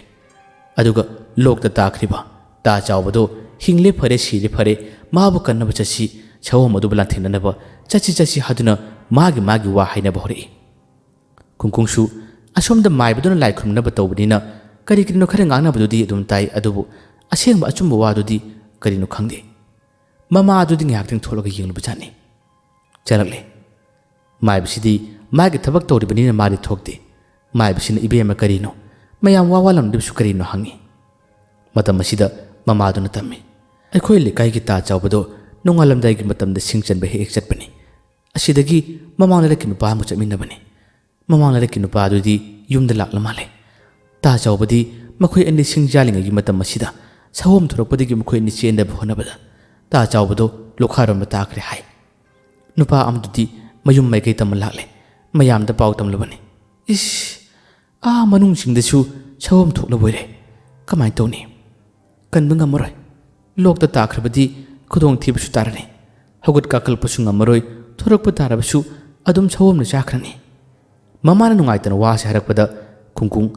ꯑꯗꯨꯒ ꯂꯣꯛꯇ ꯇꯥꯈ꯭ꯔꯤꯕ ꯇꯥ ꯆꯥꯎꯕꯗꯣ ꯍꯤꯡꯂꯦ ꯐꯔꯦ ꯁꯤꯔꯦ ꯐꯔꯦ, ꯃꯥꯕꯨ ꯀꯟꯅꯕ ꯆꯠꯁꯤ, ꯁꯑꯣꯝ ꯑꯗꯨꯕꯨ ꯂꯥꯟꯊꯦꯡꯅꯅꯕ ꯆꯠꯁꯤ ꯆꯠꯁꯤ ꯍꯥꯏꯗꯨꯅ ꯃꯥꯒꯤ ꯃꯥꯒꯤ ꯋꯥ ꯍꯥꯏꯅꯕ ꯍꯧꯔꯛꯏ꯫ ꯀꯨꯡꯀꯨꯡꯁꯨ ꯑꯁꯣꯝꯗ ꯃꯥꯏꯕꯗꯨꯅ ꯂꯥꯏ ꯈꯨꯔꯨꯝꯅꯕ ꯇꯧꯕꯅꯤꯅ ꯀꯔꯤ ꯀꯔꯤꯅꯣ ꯈꯔ ꯉꯥꯡꯅꯕꯗꯨꯗꯤ ꯑꯗꯨꯝ ꯇꯥꯏ, ꯑꯗꯨꯕꯨ ꯑꯁꯦꯡꯕ ꯑꯆꯨꯝꯕ ꯋꯥꯗꯨꯗꯤ ꯀꯔꯤꯅꯣ ꯈꯪꯗꯦ꯫ ꯃꯃꯥꯗꯨꯗꯤ ꯉꯥꯏꯍꯥꯛꯇꯪ ꯊꯣꯛꯂꯒ ꯌꯦꯡꯂꯨꯕꯖꯥꯠꯅꯤ꯫ ꯆꯪꯂꯛꯂꯦ꯫ ꯃꯥꯏꯕꯁꯤꯗꯤ ꯃꯥꯒꯤ ꯊꯕꯛ ꯇꯧꯔꯤꯕꯅꯤꯅ ꯃꯥꯗꯤ ꯊꯣꯛꯇꯦ꯫ ꯃꯥꯏꯕꯁꯤꯅ "ꯏꯕꯦꯝꯃ ꯀꯔꯤꯅꯣ? ꯃꯌꯥꯝ ꯋꯥ ꯋꯥ ꯂꯥꯎꯅꯔꯤꯕꯁꯨ ꯀꯔꯤꯅꯣ?" ꯍꯪꯉꯤ꯫ ꯃꯇꯝ ꯑꯁꯤꯗ ꯃꯃꯥꯗꯨꯅ ꯇꯝꯃꯤ, "ꯑꯩꯈꯣꯏ ꯂꯩꯀꯥꯏꯒꯤ ꯇꯥ ꯆꯥꯎꯕꯗꯣ ꯅꯣꯡꯉꯥꯜꯂꯝꯗꯥꯏꯒꯤ ꯃꯇꯝꯗ ꯁꯤꯡ ꯆꯟꯕ ꯍꯦꯛ ꯍꯦꯛ ꯆꯠꯄꯅꯤ꯫ ꯑꯁꯤꯗꯒꯤ ꯃꯃꯥꯡ ꯂꯩꯔꯛꯀꯤ ꯅꯨꯄꯥ ꯑꯃꯒ ꯆꯠꯃꯤꯟꯅꯕꯅꯤ꯫ ꯃꯃꯥꯡ ꯂꯩꯔꯛꯀꯤ ꯅꯨꯄꯥ ꯑꯗꯨꯗꯤ ꯌꯨꯝꯗ ꯂꯥꯛꯂ ꯃꯥꯜꯂꯦ꯫ ꯇꯥ ꯆꯥꯎꯕꯗꯤ ꯃꯈꯣꯏ ꯑꯅꯤ ꯁꯤꯡ ꯌꯥꯜꯂꯤꯉꯩꯒꯤ ꯃꯇꯝ ꯑꯁꯤꯗ ꯁꯑꯣꯝ ꯊꯣꯔꯛꯄꯗꯒꯤ ꯃꯈꯣꯏ ꯑꯅꯤ ꯆꯦꯟꯅꯕ ꯍꯣꯠꯅꯕꯗ ꯇꯥ ꯆꯥꯎꯕꯗꯣ ꯂꯣꯈꯥꯔꯣꯝꯗ ꯇꯥꯈ꯭ꯔꯦ" ꯍꯥꯏ꯫ ꯅꯨꯄꯥ ꯑꯃꯗꯨꯗꯤ ꯃꯌꯨꯝ ꯃꯥꯏꯀꯩ ꯇꯝꯃ ꯂꯥꯛꯂꯦ꯫ ꯃꯌꯥꯝꯗ ꯄꯥꯎ ꯇꯝꯂꯕꯅꯤ꯫ "ꯏꯁ, ꯑꯥ ꯃꯅꯨꯡꯁꯤꯡꯗꯁꯨ ꯁꯑꯣꯝ ꯊꯣꯛꯂꯕꯣꯏꯔꯦ꯫ ꯀꯃꯥꯏꯅ ꯇꯧꯅꯤ? ꯀꯟꯕ ꯉꯝꯃꯔꯣꯏ꯫ ꯂꯣꯛꯇ ꯇꯥꯈ꯭ꯔꯕꯗꯤ ꯈꯨꯗꯣꯡꯊꯤꯕꯁꯨ ꯇꯥꯔꯅꯤ꯫ ꯍꯧꯒꯠ ꯀꯥꯈꯠꯂꯛꯄꯁꯨ ꯉꯝꯃꯔꯣꯏ꯫ ꯊꯣꯔꯛꯄ ꯇꯥꯔꯕꯁꯨ ꯑꯗꯨꯝ ꯁꯑꯣꯝꯅ ꯆꯥꯈ꯭ꯔꯅꯤ꯫" ꯃꯃꯥꯅ ꯅꯨꯡꯉꯥꯏꯇꯅ ꯋꯥꯁꯦ ꯍꯥꯏꯔꯛꯄꯗ ꯀꯨꯡꯀꯨꯡ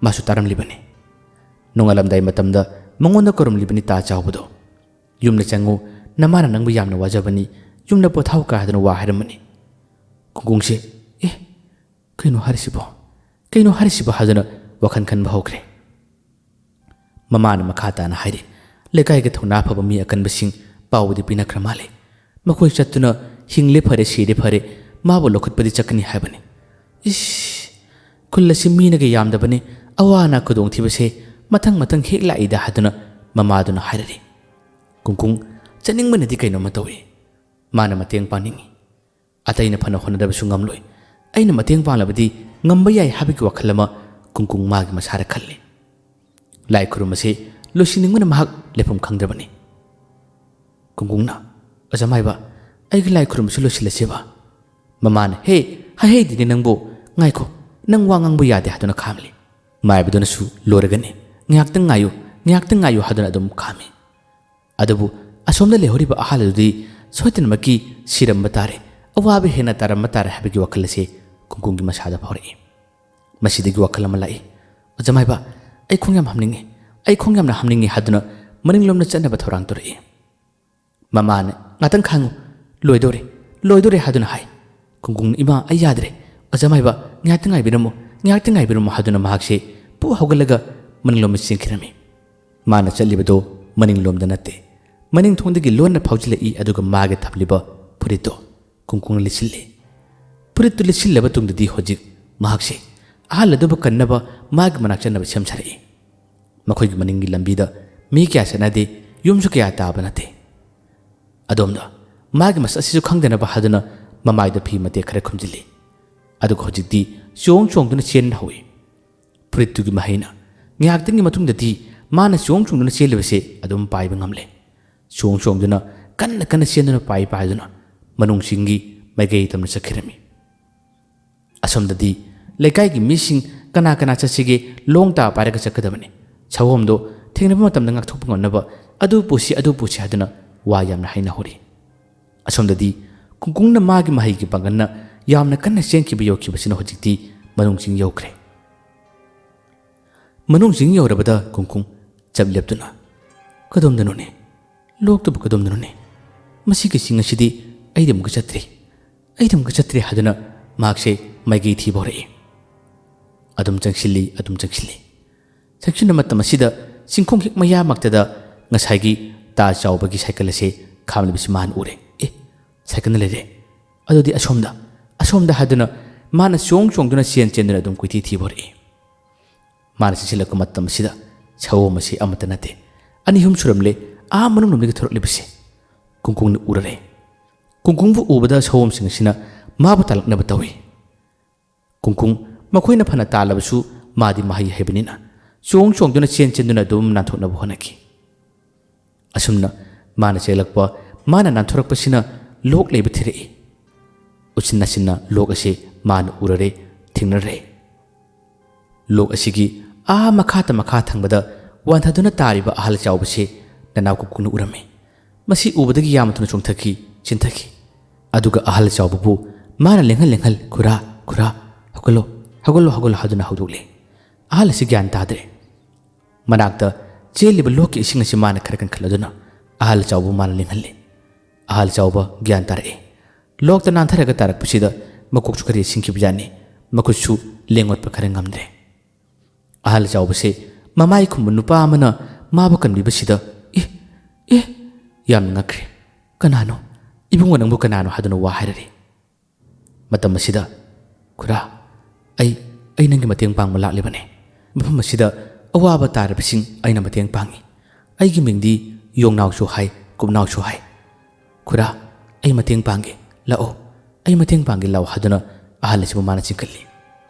ꯃꯥꯁꯨ ꯇꯥꯔꯝꯂꯤꯕꯅꯤ꯫ ꯅꯣꯡꯉꯥꯜꯂꯝꯗꯥꯏ ꯃꯇꯝꯗ ꯃꯉꯣꯟꯗ ꯀꯧꯔꯝꯂꯤꯕꯅꯤ ꯇꯥ ꯆꯥꯎꯕꯗꯣ꯫ "ꯌꯨꯝꯗ ꯆꯪꯉꯨ, ꯅꯃꯥꯅ ꯅꯪꯕꯨ ꯌꯥꯝꯅ ꯋꯥꯖꯕꯅꯤ, ꯌꯨꯝꯗ ꯄꯣꯊꯥꯎ" ꯀꯥ ꯍꯥꯏꯗꯨꯅ ꯋꯥ ꯍꯥꯏꯔꯝꯕꯅꯤ꯫ ꯀꯨꯡꯀꯨꯡꯁꯦ, "ꯑꯦ, ꯀꯩꯅꯣ ꯍꯥꯏꯔꯤꯁꯤꯕꯣ? ꯀꯩꯅꯣ ꯍꯥꯏꯔꯤꯁꯤꯕꯣ?" ꯍꯥꯏꯗꯨꯅ ꯋꯥꯈꯜ ꯈꯟꯕ ꯍꯧꯈ꯭ꯔꯦ꯫ ꯃꯃꯥꯅ ꯃꯈꯥ ꯇꯥꯅ ꯍꯥꯏꯔꯤ, "ꯂꯩꯀꯥꯏꯒꯤ ꯊꯧꯅꯥ ꯐꯕ ꯃꯤ ꯑꯀꯟꯕꯁꯤꯡ ꯄꯥꯎꯗꯤ ꯄꯤꯅꯈ꯭ꯔ ꯃꯥꯜꯂꯦ꯫ ꯃꯈꯣꯏ ꯆꯠꯇꯨꯅ ꯍꯤꯡꯂꯦ ꯐꯔꯦ ꯁꯤꯔꯦ ꯐꯔꯦ ꯃꯥꯕꯨ ꯂꯧꯈꯠꯄꯗꯤ ꯆꯠꯀꯅꯤ ꯍꯥꯏꯕꯅꯤ꯫" "ꯏꯁ, ꯈꯨꯜ ꯑꯁꯤ ꯃꯤꯅꯒ ꯌꯥꯝꯗꯕꯅꯤ, ꯑꯋꯥ ꯑꯅꯥ ꯈꯨꯗꯣꯡꯊꯤꯕꯁꯦ ꯃꯊꯪ ꯃꯊꯪ ꯍꯦꯛ ꯂꯥꯛꯏꯗ" ꯍꯥꯏꯗꯨꯅ ꯃꯃꯥꯗꯨꯅ ꯍꯥꯏꯔꯔꯤ꯫ ꯀꯨꯡꯀꯨꯡ ꯆꯠꯅꯤꯡꯕꯅꯗꯤ ꯀꯩꯅꯣꯝꯃ ꯇꯧꯏ꯫ ꯃꯥꯅ ꯃꯇꯦꯡ ꯄꯥꯡꯅꯤꯡꯏ꯫ ꯑꯇꯩꯅ ꯐꯅ ꯍꯣꯠꯅꯔꯕꯁꯨ ꯉꯝꯂꯣꯏ꯫ ꯑꯩꯅ ꯃꯇꯦꯡ ꯄꯥꯡꯂꯕꯗꯤ ꯉꯝꯕ ꯌꯥꯏ ꯍꯥꯏꯕꯒꯤ ꯋꯥꯈꯜ ꯑꯃ ꯀꯨꯡꯀꯨꯡ ꯃꯥꯒꯤ ꯃꯁꯥꯗ ꯈꯜꯂꯤ꯫ ꯂꯥꯏ ꯈꯨꯔꯨꯝꯕꯁꯤ ꯂꯣꯏꯁꯤꯟꯅꯤꯡꯕꯅ ꯃꯍꯥꯛ ꯂꯩꯐꯝ ꯈꯪꯗ꯭ꯔꯕꯅꯤ꯫ ꯀꯨꯡꯀꯨꯡꯅ, "ꯑꯣꯖꯥ ꯃꯥꯏꯕ, ꯑꯩꯒꯤ ꯂꯥꯏ ꯈꯨꯔꯨꯝꯕꯁꯨ ꯂꯣꯏꯁꯤꯜꯂꯁꯦꯕ꯫" ꯃꯃꯥꯅ, "ꯍꯦ, ꯍꯥꯏꯍꯩꯗꯤꯅꯦ ꯅꯪꯕꯨ, ꯉꯥꯏꯈꯣ, ꯅꯪ ꯋꯥ ꯉꯥꯡꯕ ꯌꯥꯗꯦ" ꯍꯥꯏꯗꯨꯅ ꯈꯥꯝꯂꯤ꯫ ꯃꯥꯏꯕꯗꯨꯅꯁꯨ, "ꯂꯣꯏꯔꯒꯅꯤ, ꯉꯥꯏꯍꯥꯛꯇꯪ ꯉꯥꯏꯌꯨ, ꯉꯥꯏꯍꯥꯛꯇꯪ ꯉꯥꯏꯌꯨ" ꯍꯥꯏꯗꯨꯅ ꯑꯗꯨꯝ ꯈꯥꯝꯃꯤ꯫ ꯑꯗꯨꯕꯨ ꯑꯁꯣꯝꯗ ꯂꯩꯍꯧꯔꯤꯕ ꯑꯍꯜ ꯑꯗꯨꯗꯤ ꯁꯣꯏꯗꯅꯃꯛꯀꯤ ꯁꯤꯔꯝꯕ ꯇꯥꯔꯦ, ꯑꯋꯥꯕ ꯍꯦꯟꯅ ꯇꯥꯔꯝꯕ ꯇꯥꯔꯦ ꯍꯥꯏꯕꯒꯤ ꯋꯥꯈꯜ ꯑꯁꯤ ꯀꯨꯡꯀꯨꯡꯒꯤ ꯃꯁꯥꯗ ꯐꯥꯎꯔꯛꯏ꯫ ꯃꯁꯤꯗꯒꯤ ꯋꯥꯈꯜ ꯑꯃ ꯂꯥꯛꯏ꯫ "ꯑꯣꯖꯥ ꯃꯥꯏꯕ, ꯑꯩ ꯈꯣꯡ ꯌꯥꯝ ꯍꯥꯝꯅꯤꯡꯉꯤ, ꯑꯩ ꯈꯣꯡ ꯌꯥꯝꯅ ꯍꯥꯝꯅꯤꯡꯉꯤ" ꯍꯥꯏꯗꯨꯅ ꯃꯅꯤꯡꯂꯣꯝꯗ ꯆꯠꯅꯕ ꯊꯧꯔꯥꯡ ꯇꯧꯔꯛꯏ꯫ ꯃꯃꯥꯅ "ꯉꯥꯛꯇꯪ ꯈꯥꯡꯉꯨ, ꯂꯣꯏꯗꯧꯔꯦ, ꯂꯣꯏꯗꯧꯔꯦ" ꯍꯥꯏꯗꯨꯅ ꯍꯥꯏ꯫ ꯀꯨꯡꯀꯨꯡꯅ "ꯏꯃꯥ, ꯑꯩ ꯌꯥꯗ꯭ꯔꯦ, ꯑꯣꯖꯥ ꯃꯥꯏꯕ, ꯉꯥꯏꯍꯥꯛꯇꯪ ꯉꯥꯏꯕꯤꯔꯝꯃꯨ, ꯉꯥꯏꯍꯥꯛꯇꯪ ꯉꯥꯏꯕꯤꯔꯝꯃꯨ" ꯍꯥꯏꯗꯨꯅ ꯃꯍꯥꯛꯁꯦ ꯄꯨ ꯍꯧꯒꯠꯂꯒ ꯃꯅꯤꯡꯂꯣꯝꯗ ꯆꯦꯟꯈꯤꯔꯝꯃꯤ꯫ ꯃꯥꯅ ꯆꯠꯂꯤꯕꯗꯣ ꯃꯅꯤꯡꯂꯣꯝꯗ ꯅꯠꯇꯦ, ꯃꯅꯤꯡ ꯊꯣꯡꯗꯒꯤ ꯂꯣꯟꯅ ꯐꯥꯎꯖꯤꯜꯂꯛꯏ꯫ ꯑꯗꯨꯒ ꯃꯥꯒꯤ ꯊꯝꯂꯤꯕ ꯐꯨꯔꯤꯠꯇꯣ ꯀꯨꯡꯀꯨꯡꯅ ꯂꯤꯠꯁꯤꯜꯂꯤ꯫ ꯐꯨꯔꯤꯠꯇꯨ ꯂꯤꯠꯁꯤꯜꯂꯕ ꯇꯨꯡꯗꯗꯤ ꯍꯧꯖꯤꯛ ꯃꯍꯥꯛꯁꯦ ꯑꯍꯜ ꯑꯗꯨꯕꯨ ꯀꯟꯅꯕ ꯃꯥꯒꯤ ꯃꯅꯥꯛ ꯆꯠꯅꯕ ꯁꯦꯝ ꯁꯥꯔꯛꯏ꯫ ꯃꯈꯣꯏꯒꯤ ꯃꯅꯤꯡꯒꯤ ꯂꯝꯕꯤꯗ ꯃꯤ ꯀꯌꯥ ꯆꯠꯅꯗꯦ, ꯌꯨꯝꯁꯨ ꯀꯌꯥ ꯇꯥꯕ ꯅꯠꯇꯦ꯫ ꯑꯗꯣꯝꯗ ꯃꯥꯒꯤ ꯃꯁꯛ ꯑꯁꯤꯁꯨ ꯈꯪꯗꯅꯕ ꯍꯥꯏꯗꯨꯅ ꯃꯃꯥꯏꯗ ꯐꯤ ꯃꯇꯦꯛ ꯈꯔ ꯈꯨꯝꯖꯤꯜꯂꯤ꯫ ꯑꯗꯨꯒ ꯍꯧꯖꯤꯛꯇꯤ ꯆꯣꯡ ꯆꯣꯡꯗꯨꯅ ꯆꯦꯟꯕ ꯍꯧꯏ꯫ ꯐꯨꯔꯤꯠꯇꯨꯒꯤ ꯃꯍꯩꯅ ꯉꯥꯏꯍꯥꯛꯇꯪꯒꯤ ꯃꯇꯨꯡꯗꯗꯤ ꯃꯥꯅ ꯆꯣꯡ ꯆꯣꯡꯗꯨꯅ ꯆꯦꯜꯂꯤꯕꯁꯦ ꯑꯗꯨꯝ ꯄꯥꯏꯕ ꯉꯝꯂꯦ꯫ ꯆꯣꯡ ꯆꯣꯡꯗꯨꯅ ꯀꯟꯅ ꯀꯟꯅ ꯆꯦꯟꯗꯨꯅ ꯄꯥꯏ ꯄꯥꯏꯗꯨꯅ ꯃꯅꯨꯡꯁꯤꯡꯒꯤ ꯃꯥꯏꯀꯩ ꯇꯝꯅ ꯆꯠꯈꯤꯔꯝꯃꯤ꯫ ꯑꯁꯣꯝꯗꯗꯤ ꯂꯩꯀꯥꯏꯒꯤ ꯃꯤꯁꯤꯡ ꯀꯅꯥ ꯀꯅꯥ ꯆꯠꯁꯤꯒꯦ, ꯂꯣꯡ ꯇꯥ ꯄꯥꯏꯔꯒ ꯆꯠꯀꯗꯕꯅꯤ꯫ ꯁꯑꯣꯝꯗꯣ ꯊꯦꯡꯅꯕ ꯃꯇꯝꯗ ꯉꯥꯛꯊꯣꯛꯄ ꯉꯝꯅꯕ ꯑꯗꯨ ꯄꯨꯁꯤ, ꯑꯗꯨ ꯄꯨꯁꯤ ꯍꯥꯏꯗꯨꯅ ꯋꯥ ꯌꯥꯝꯅ ꯍꯥꯏꯅꯍꯧꯔꯤ꯫ ꯑꯁꯣꯝꯗꯗꯤ ꯀꯨꯡꯀꯨꯡꯅ ꯃꯥꯒꯤ ꯃꯍꯩꯒꯤ ꯄꯥꯡꯒꯜꯅ ꯌꯥꯝꯅ ꯀꯟꯅ ꯆꯦꯟꯈꯤꯕ ꯌꯧꯈꯤꯕꯁꯤꯅ ꯍꯧꯖꯤꯛꯇꯤ ꯃꯅꯨꯡ ꯆꯤꯡ ꯌꯧꯈ꯭ꯔꯦ꯫ ꯃꯅꯨꯡ ꯆꯤꯡ ꯌꯧꯔꯕꯗ ꯀꯨꯡꯀꯨꯡ ꯆꯞ ꯂꯦꯞꯇꯨꯅ, "ꯀꯗꯣꯝꯗꯅꯣꯅꯦ? ꯂꯣꯛꯇꯨꯕꯨ ꯀꯗꯣꯝꯗꯅꯣꯅꯦ? ꯃꯁꯤꯒꯤ ꯆꯤꯡ ꯑꯁꯤꯗꯤ ꯑꯩꯗꯤ ꯑꯃꯨꯛꯀ ꯆꯠꯇ꯭ꯔꯤ, ꯑꯩꯗꯤ ꯑꯃꯨꯛꯀ ꯆꯠꯇ꯭ꯔꯤ" ꯍꯥꯏꯗꯨꯅ ꯃꯍꯥꯛꯁꯦ ꯃꯥꯏꯀꯩ ꯊꯤꯕ ꯍꯧꯔꯛꯏ꯫ ꯑꯗꯨꯝ ꯆꯪꯁꯤꯜꯂꯤ, ꯑꯗꯨꯝ ꯆꯪꯁꯤꯜꯂꯤ꯫ ꯆꯪꯁꯤꯟꯕ ꯃꯇꯝ ꯑꯁꯤꯗ ꯆꯤꯡꯈꯣꯡ ꯍꯦꯛ ꯃꯌꯥꯃꯛꯇꯗ ꯉꯁꯥꯏꯒꯤ ꯇꯥ ꯆꯥꯎꯕꯒꯤ ꯁꯥꯏꯀꯜ ꯑꯁꯦ ꯈꯥꯝꯂꯤꯕꯁꯤ ꯃꯥꯅ ꯎꯔꯦ꯫ "ꯑꯦ, ꯁꯥꯏꯀꯜꯅ ꯂꯩꯔꯦ꯫ ꯑꯗꯨꯗꯤ ꯑꯁꯣꯝꯗ, ꯑꯁꯣꯝꯗ" ꯍꯥꯏꯗꯨꯅ ꯃꯥꯅ ꯆꯣꯡ ꯆꯣꯡꯗꯨꯅ ꯆꯦꯟ ꯆꯦꯟꯗꯨꯅ ꯑꯗꯨꯝ ꯀꯣꯏꯊꯤ ꯊꯤꯕ ꯍꯧꯔꯛꯏ꯫ ꯃꯥꯅ ꯆꯦꯟꯁꯤꯜꯂꯛꯄ ꯃꯇꯝ ꯑꯁꯤꯗ ꯁꯑꯣꯝ ꯑꯁꯤ ꯑꯃꯠꯇ ꯅꯠꯇꯦ, ꯑꯅꯤ ꯑꯍꯨꯝ ꯁꯨꯔꯝꯂꯦ, ꯑꯥ ꯃꯅꯨꯡꯂꯣꯝꯗꯒꯤ ꯊꯣꯔꯛꯂꯤꯕꯁꯦ꯫ ꯀꯨꯡꯀꯨꯡꯅ ꯎꯔꯔꯦ꯫ ꯀꯨꯡꯀꯨꯡꯕꯨ ꯎꯕꯗ ꯁꯑꯣꯝꯁꯤꯡ ꯑꯁꯤꯅ ꯃꯥꯕꯨ ꯇꯥꯜꯂꯛꯅꯕ ꯇꯧꯏ꯫ ꯀꯨꯡꯀꯨꯡ ꯃꯈꯣꯏꯅ ꯐꯅ ꯇꯥꯜꯂꯕꯁꯨ ꯃꯥꯗꯤ ꯃꯍꯩ ꯍꯩꯕꯅꯤꯅ ꯆꯣꯡ ꯆꯣꯡꯗꯨꯅ ꯆꯦꯟ ꯆꯦꯟꯗꯨꯅ ꯑꯗꯨꯝ ꯅꯥꯟꯊꯣꯛꯅꯕ ꯍꯣꯠꯅꯈꯤ꯫ ꯑꯁꯨꯝꯅ ꯃꯥꯅ ꯆꯦꯜꯂꯛꯄ, ꯃꯥꯅ ꯅꯥꯟꯊꯣꯔꯛꯄꯁꯤꯅ ꯂꯣꯛ ꯂꯩꯕ ꯊꯤꯔꯛꯏ꯫ ꯎꯆꯤꯟ ꯅꯥꯆꯤꯟꯅ ꯂꯣꯛ ꯑꯁꯤ ꯃꯥꯅ ꯎꯔꯔꯦ, ꯊꯦꯡꯅꯔꯦ꯫ ꯂꯣꯛ ꯑꯁꯤꯒꯤ ꯑꯥ ꯃꯈꯥꯗ, ꯃꯈꯥ ꯊꯪꯕꯗ ꯋꯥꯟꯊꯗꯨꯅ ꯇꯥꯔꯤꯕ ꯑꯍꯜ ꯆꯥꯎꯕꯁꯤ ꯅꯅꯥꯎ ꯀꯨꯡꯀꯨꯡꯅ ꯎꯔꯝꯃꯤ꯫ ꯃꯁꯤ ꯎꯕꯗꯒꯤ ꯌꯥꯝꯅ ꯊꯨꯅ ꯆꯣꯡꯊꯈꯤ, ꯆꯦꯟꯊꯈꯤ꯫ ꯑꯗꯨꯒ ꯑꯍꯜ ꯆꯥꯎꯕꯕꯨ ꯃꯥꯅ ꯂꯦꯡꯍꯜ ꯂꯦꯡꯍꯜ, "ꯈꯨꯔꯥ, ꯈꯨꯔꯥ, ꯍꯧꯒꯠꯂꯣ, ꯍꯧꯒꯠꯂꯣ, ꯍꯧꯒꯠꯂꯣ" ꯍꯥꯏꯗꯨꯅ ꯍꯧꯗꯣꯛꯂꯦ꯫ ꯑꯍꯜ ꯑꯁꯤ ꯒ꯭ꯌꯥꯟ ꯇꯥꯗ꯭ꯔꯦ꯫ ꯃꯅꯥꯛꯇ ꯆꯦꯜꯂꯤꯕ ꯂꯣꯛꯀꯤ ꯏꯁꯤꯡ ꯑꯁꯤ ꯃꯥꯅ ꯈꯔ ꯀꯟꯈꯠꯂꯗꯨꯅ ꯑꯍꯜ ꯆꯥꯎꯕꯕꯨ ꯃꯥꯅ ꯂꯦꯡꯍꯜꯂꯤ꯫ ꯑꯍꯜ ꯆꯥꯎꯕ ꯒ꯭ꯌꯥꯟ ꯇꯥꯔꯛꯏ꯫ ꯂꯣꯛꯇ ꯅꯥꯟꯊꯔꯒ ꯇꯥꯔꯛꯄꯁꯤꯗ ꯃꯀꯣꯛꯁꯨ ꯈꯔ ꯏꯁꯤꯡꯈꯤꯕꯖꯥꯠꯅꯤ꯫ ꯃꯈꯨꯠꯁꯨ ꯂꯦꯡ ꯑꯣꯠꯄ ꯈꯔ ꯉꯝꯗ꯭ꯔꯦ꯫ ꯑꯍꯜ ꯆꯥꯎꯕꯁꯦ ꯃꯃꯥꯏ ꯈꯨꯝꯕ ꯅꯨꯄꯥ ꯑꯃꯅ ꯃꯥꯕꯨ ꯀꯟꯕꯤꯕꯁꯤꯗ, "ꯑꯦ, ꯑꯦ!" ꯌꯥꯝꯅ ꯉꯛꯈ꯭ꯔꯦ꯫ "ꯀꯅꯥꯅꯣ? ꯏꯕꯨꯡꯉꯣ, ꯅꯪꯕꯨ ꯀꯅꯥꯅꯣ?" ꯍꯥꯏꯗꯨꯅ ꯋꯥ ꯍꯥꯏꯔꯔꯤ꯫ ꯃꯇꯝ ꯑꯁꯤꯗ, "ꯈꯨꯔꯥ, ꯑꯩ, ꯑꯩ ꯅꯪꯒꯤ ꯃꯇꯦꯡ ꯄꯥꯡꯕ ꯂꯥꯛꯂꯤꯕꯅꯦ꯫ ꯃꯐꯝ ꯑꯁꯤꯗ ꯑꯋꯥꯕ ꯇꯥꯔꯕꯁꯤꯡ ꯑꯩꯅ ꯃꯇꯦꯡ ꯄꯥꯡꯉꯤ꯫ ꯑꯩꯒꯤ ꯃꯤꯡꯗꯤ ꯌꯣꯡꯅꯥꯎꯁꯨ ꯍꯥꯏ, ꯀꯨꯞꯅꯥꯎꯁꯨ ꯍꯥꯏ꯫ ꯈꯨꯔꯥ, ꯑꯩ ꯃꯇꯦꯡ ꯄꯥꯡꯒꯦ, ꯂꯥꯛꯑꯣ, ꯑꯩ ꯃꯇꯦꯡ ꯄꯥꯡꯒꯦ, ꯂꯥꯛꯑꯣ" ꯍꯥꯏꯗꯨꯅ ꯑꯍꯜ ꯑꯁꯤꯕꯨ ꯃꯥꯅ ꯆꯤꯡꯈꯠꯂꯤ꯫